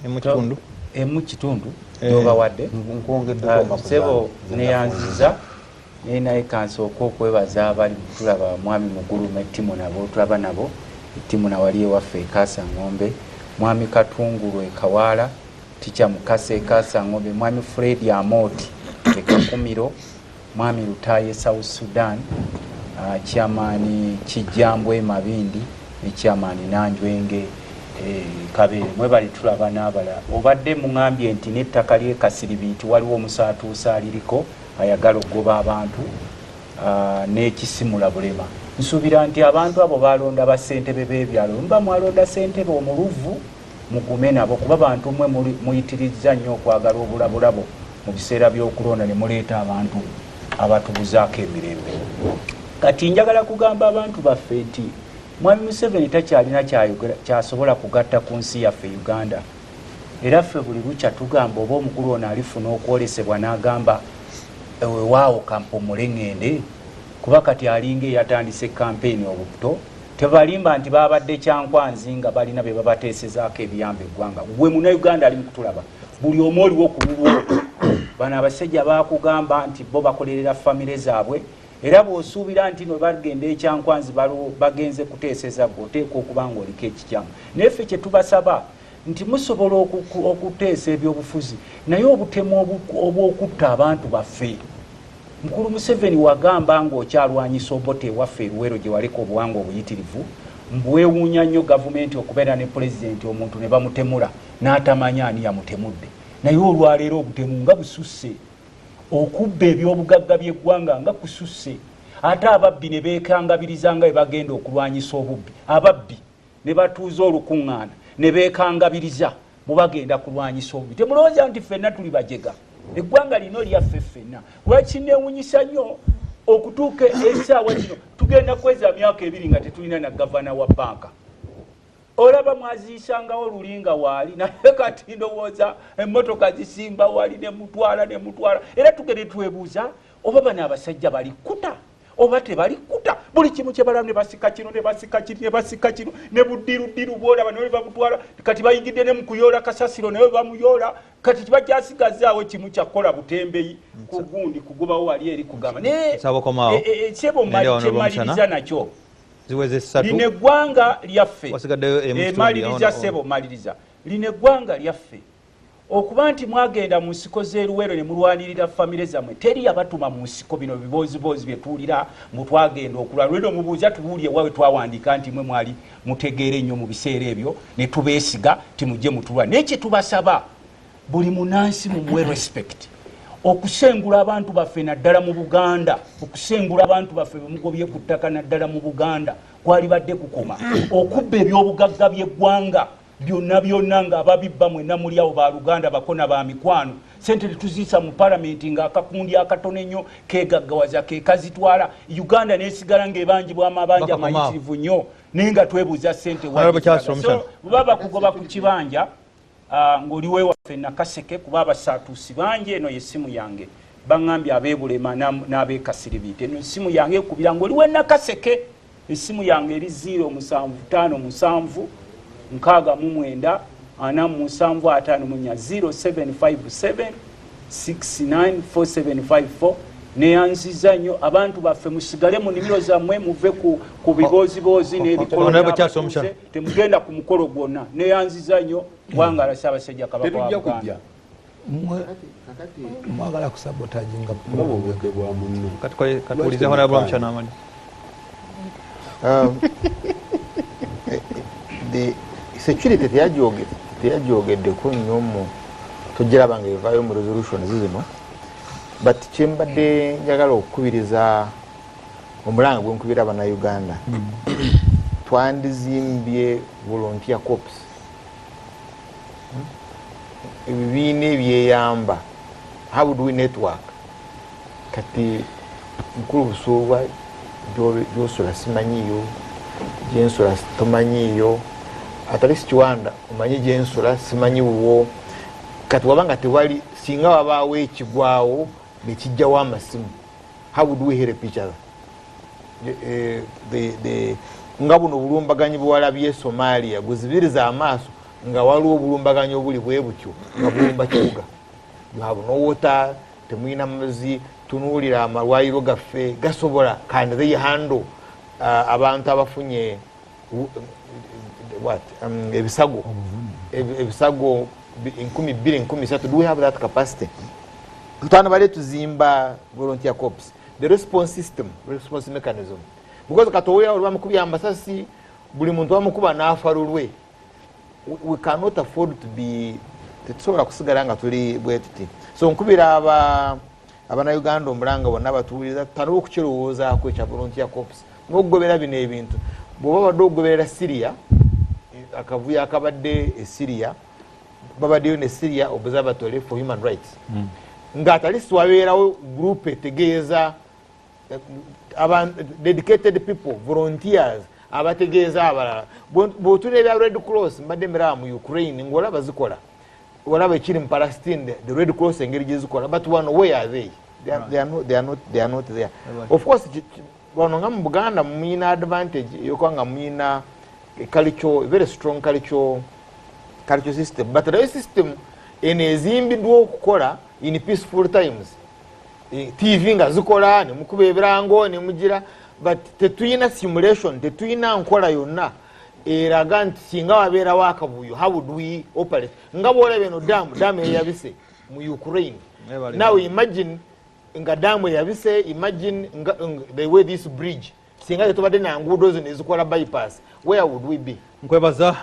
emu kitundu. Emu kitundu gyobawadde. Ssebo neyanziza naye kansooka okwebaza abali tulaba Mwami Mugulu ettimu nabo tulaba nabo ettimu nawali ewaffe e Ng'ombe, Mwami Katungulu e Kawaala, Tica Mukasa e Ng'ombe, Mwami Fred Amoti e Kakumiro, Mwami Lutaye South Sudan, Chairman Kijambwe Mabindi ne Chairman Nanjwenge Kabere. Mwebali tulaba n'abala. Obadde muŋambye nti n'ettaka ly'e Kasiribiiti waliwo omusaatuusa aliriko ayagala okugoba abantu n'ekisimula bulema. Nsuubira nti abantu abo balonda bassentebe b'ebyalo, muba mwalonda ssentebe omuluvu mugume nabo, kuba bantu mmwe muyitirizza nnyo okwagala obulabulabo mu biseera by'okulonda ne muleeta abantu abatubuzaako emirembe. Kati njagala kugamba abantu baffe nti Mwami Museveni takyalina kyasobola kugatta ku nsi yaffe Uganda. Era ffe buli lukya tugamba oba omukulu ono alifuna okwolesebwa n'agamba weewaawo kampumule ŋŋende, kuba kati alinga eyatandise kampeyini obuto. Tebalimba nti babadde Kyankwanzi nga balina be babateesezaako ebiyamba eggwanga. Gwe Munnayuganda ali mu kutulaba, buli omu oliwo ku lulwo. Bano abasajja baakugamba nti bo bakolerera famire zaabwe, era bw'osuubira nti no bagenda Ekyankwanzi bagenze kuteeseza gwe, oteekwa okuba nga oliko ekikyamu. Naye ffe kye tubasaba nti musobola okuteesa ebyobufuzi, naye obutemu obw'okutta abantu baffe. Mukulu Museveni wagamba ng'okyalwanyisa Obote ewaffe Eruwero gye waleka obuwangwa obuyitirivu, mbwewuunya nnyo gavumenti okubeera ne pulezidenti omuntu ne bamutemula n'atamanya ani yamutemudde. Naye olwaleero obutemu nga bususse, okubba ebyobugagga by'eggwanga nga kususse, ate ababbi ne beekangabiriza nga bwe bagenda okulwanyisa obubbi. Ababbi ne batuuza olukuŋŋaana ne beekangabiriza bwe bagenda kulwanyisa obubbi. Temulowooza nti ffenna tuli bajega, eggwanga lino lyaffe ffenna. Lwaki neewunyisa nnyo okutuuka essaawa zino tugenda kweza myaka 2 nga tetulina na gavana wa banka. Olaba mwaziisangawo lulinga waali, naye kati ndowooza emmotoka zisimba wali ne mutwala ne mutwala. Era tugende twebuuza oba bano abasajja bali kuta oba tebali kuta. Buli kimu kye balaba ne basika kino ne basika kiri ne basika kino ne buddiruddiru bwolaba ne babutwala. Kati bayingidde ne mu kuyoola kasasiro naye bamuyoola. Kati kiba kyasigazaawo kimu kyakukola butembeyi ku gundi kugobawo wali eri kugamba. Naye sebo kyemaliriza nakyo lino eggwanga lyaffe, maliriza sebo maliriza, lino eggwanga lyaffe okuba nti mwagenda mu nsiko z'eruwero ne mulwanirira famire zammwe, teri yabatuma mu nsiko. Bino bibooziboozi bye tuwulira mbu twagenda okulwa lweno, mubuuza tubuulye wawe twawandiika nti mwe mwali mutegeere nnyo mu biseera ebyo ne tubeesiga timujje mutulwa. Naye kye tubasaba, buli munansi mumuwe respect. Okusengula abantu baffe naddala mu Buganda, okusengula abantu baffe bemugobye ku ttaka naddala mu Buganda kwalibadde kukoma. Okubba ebyobugagga by'eggwanga byonna byonna nga ababibba mwenna muli awo ba Luganda, bakona, ba mikwano. Sente tetuziisa mu palamenti, ng'akakundi akatono ennyo kegaggawaza kekazitwala. Uganda nesigala ng'ebanjibwa amabanja Bakakoma awo. mayitirivu nnyo, naye nga twebuuza sente. Honorable Charles Rwomushana. So, bwe bakugoba ku kibanja, ng'oli wewaffe Nakaseke, kuba abasaatuusi bangi, eno yessimu yange. Baŋŋambye ab'ebulema n'ab'ekasiribiita, eno essimu yange ekubira ng'oli we Nakaseke. Essimu yange eri 0757 69 47 54, 0757 694754. Neyanziza nnyo. Abantu baffe, musigale mu nnimiro zammwe, muve ku bibooziboozi n'ebikolo Honorable Charles by'abatuuze. Rwomushana. Temugenda ku mukolo gwonna. Neyanziza nnyo. Wangala Ssaabasajja Kabaka wa Tetujja Buganda. kujja. Kakati Mwagala kusabotaginga. Nga bwobudde bwa munno. Katuwulize Honorable Rwomushana amali. The security teyagyogeddeko nnyo mu togiraba nga evaayo mu resolutions zino, but kyembadde njagala okukubiriza, omulanga gwenkubira Abannayuganda, twandizimbye volunteer corps, Ebibiina ebyeyamba. How do we network? Kati mukulu Busuubwa, gyosula simanyiyo, gyensula tomanyiyo, atali Kiwanda omanyi gyensula, simanyi wuwo. Kati waba nga tewali, singa wabaawo ekigwawo nekijjawo amasimu, how would we help each other? Nga buno obulumbaganyi bwewalabye Somalia, guzibiriza amaaso nga waliwo obulumbaganyi obuli bwe butyo nga bulumba kibuga. You have no water, temulina mazzi. Tunuulira amalwaliro gaffe, gasobola, can they handle abantu abafunye what, ebisago ebisago 2000, 3000? Do we have that capacity? Tutandibadde tuzimba volunteer corps, the response system, response mechanism, because kati owulira oli bamukubya amasasi, buli muntu bamukuba n'afa lulwe. We cannot afford to be, tetusobola kusigala nga tuli bwe tuti. So nkubira aba Abannayuganda omulanga bonna batuwuliriza, tutandike okukirowoozaako ekya volunteer corps n'okugobera bino ebintu. Bw'oba badde okugoberera Syria, akavuyo akabadde e Syria, babaddeyo ne Syria Observatory for Human Rights, nga at least wabeerawo group etegeeza dedicated people, volunteers abategeeza abalala. Bw'otunula ebya Red Cross, mbadde mbiraba mu Ukraine, ngaolaba zikola, olaba ekiri mu Palestine, the Red Cross engeri gyezikola, but wano where are they? They are not there. Of course, wano nga mu Buganda muyina advantage eyokuba nga muyina a culture, a very strong culture system, but nayo system eno ezimbiddwa okukola in peaceful times. TV nga zikola, nemukuba ebirango nemugira, but tetuyina simulation, tetuyina nkola yonna eraga nti singa wabeerawo akavuyo, how would we operate? Nga bwolaba eno dam eyabise mu Ukraine. Mwebale. Now imagine nga damu eyabise, imagine nga the way this bridge, singa tetubadde na nguudo zino ezikola bypass, where would we be? Nkwebaza.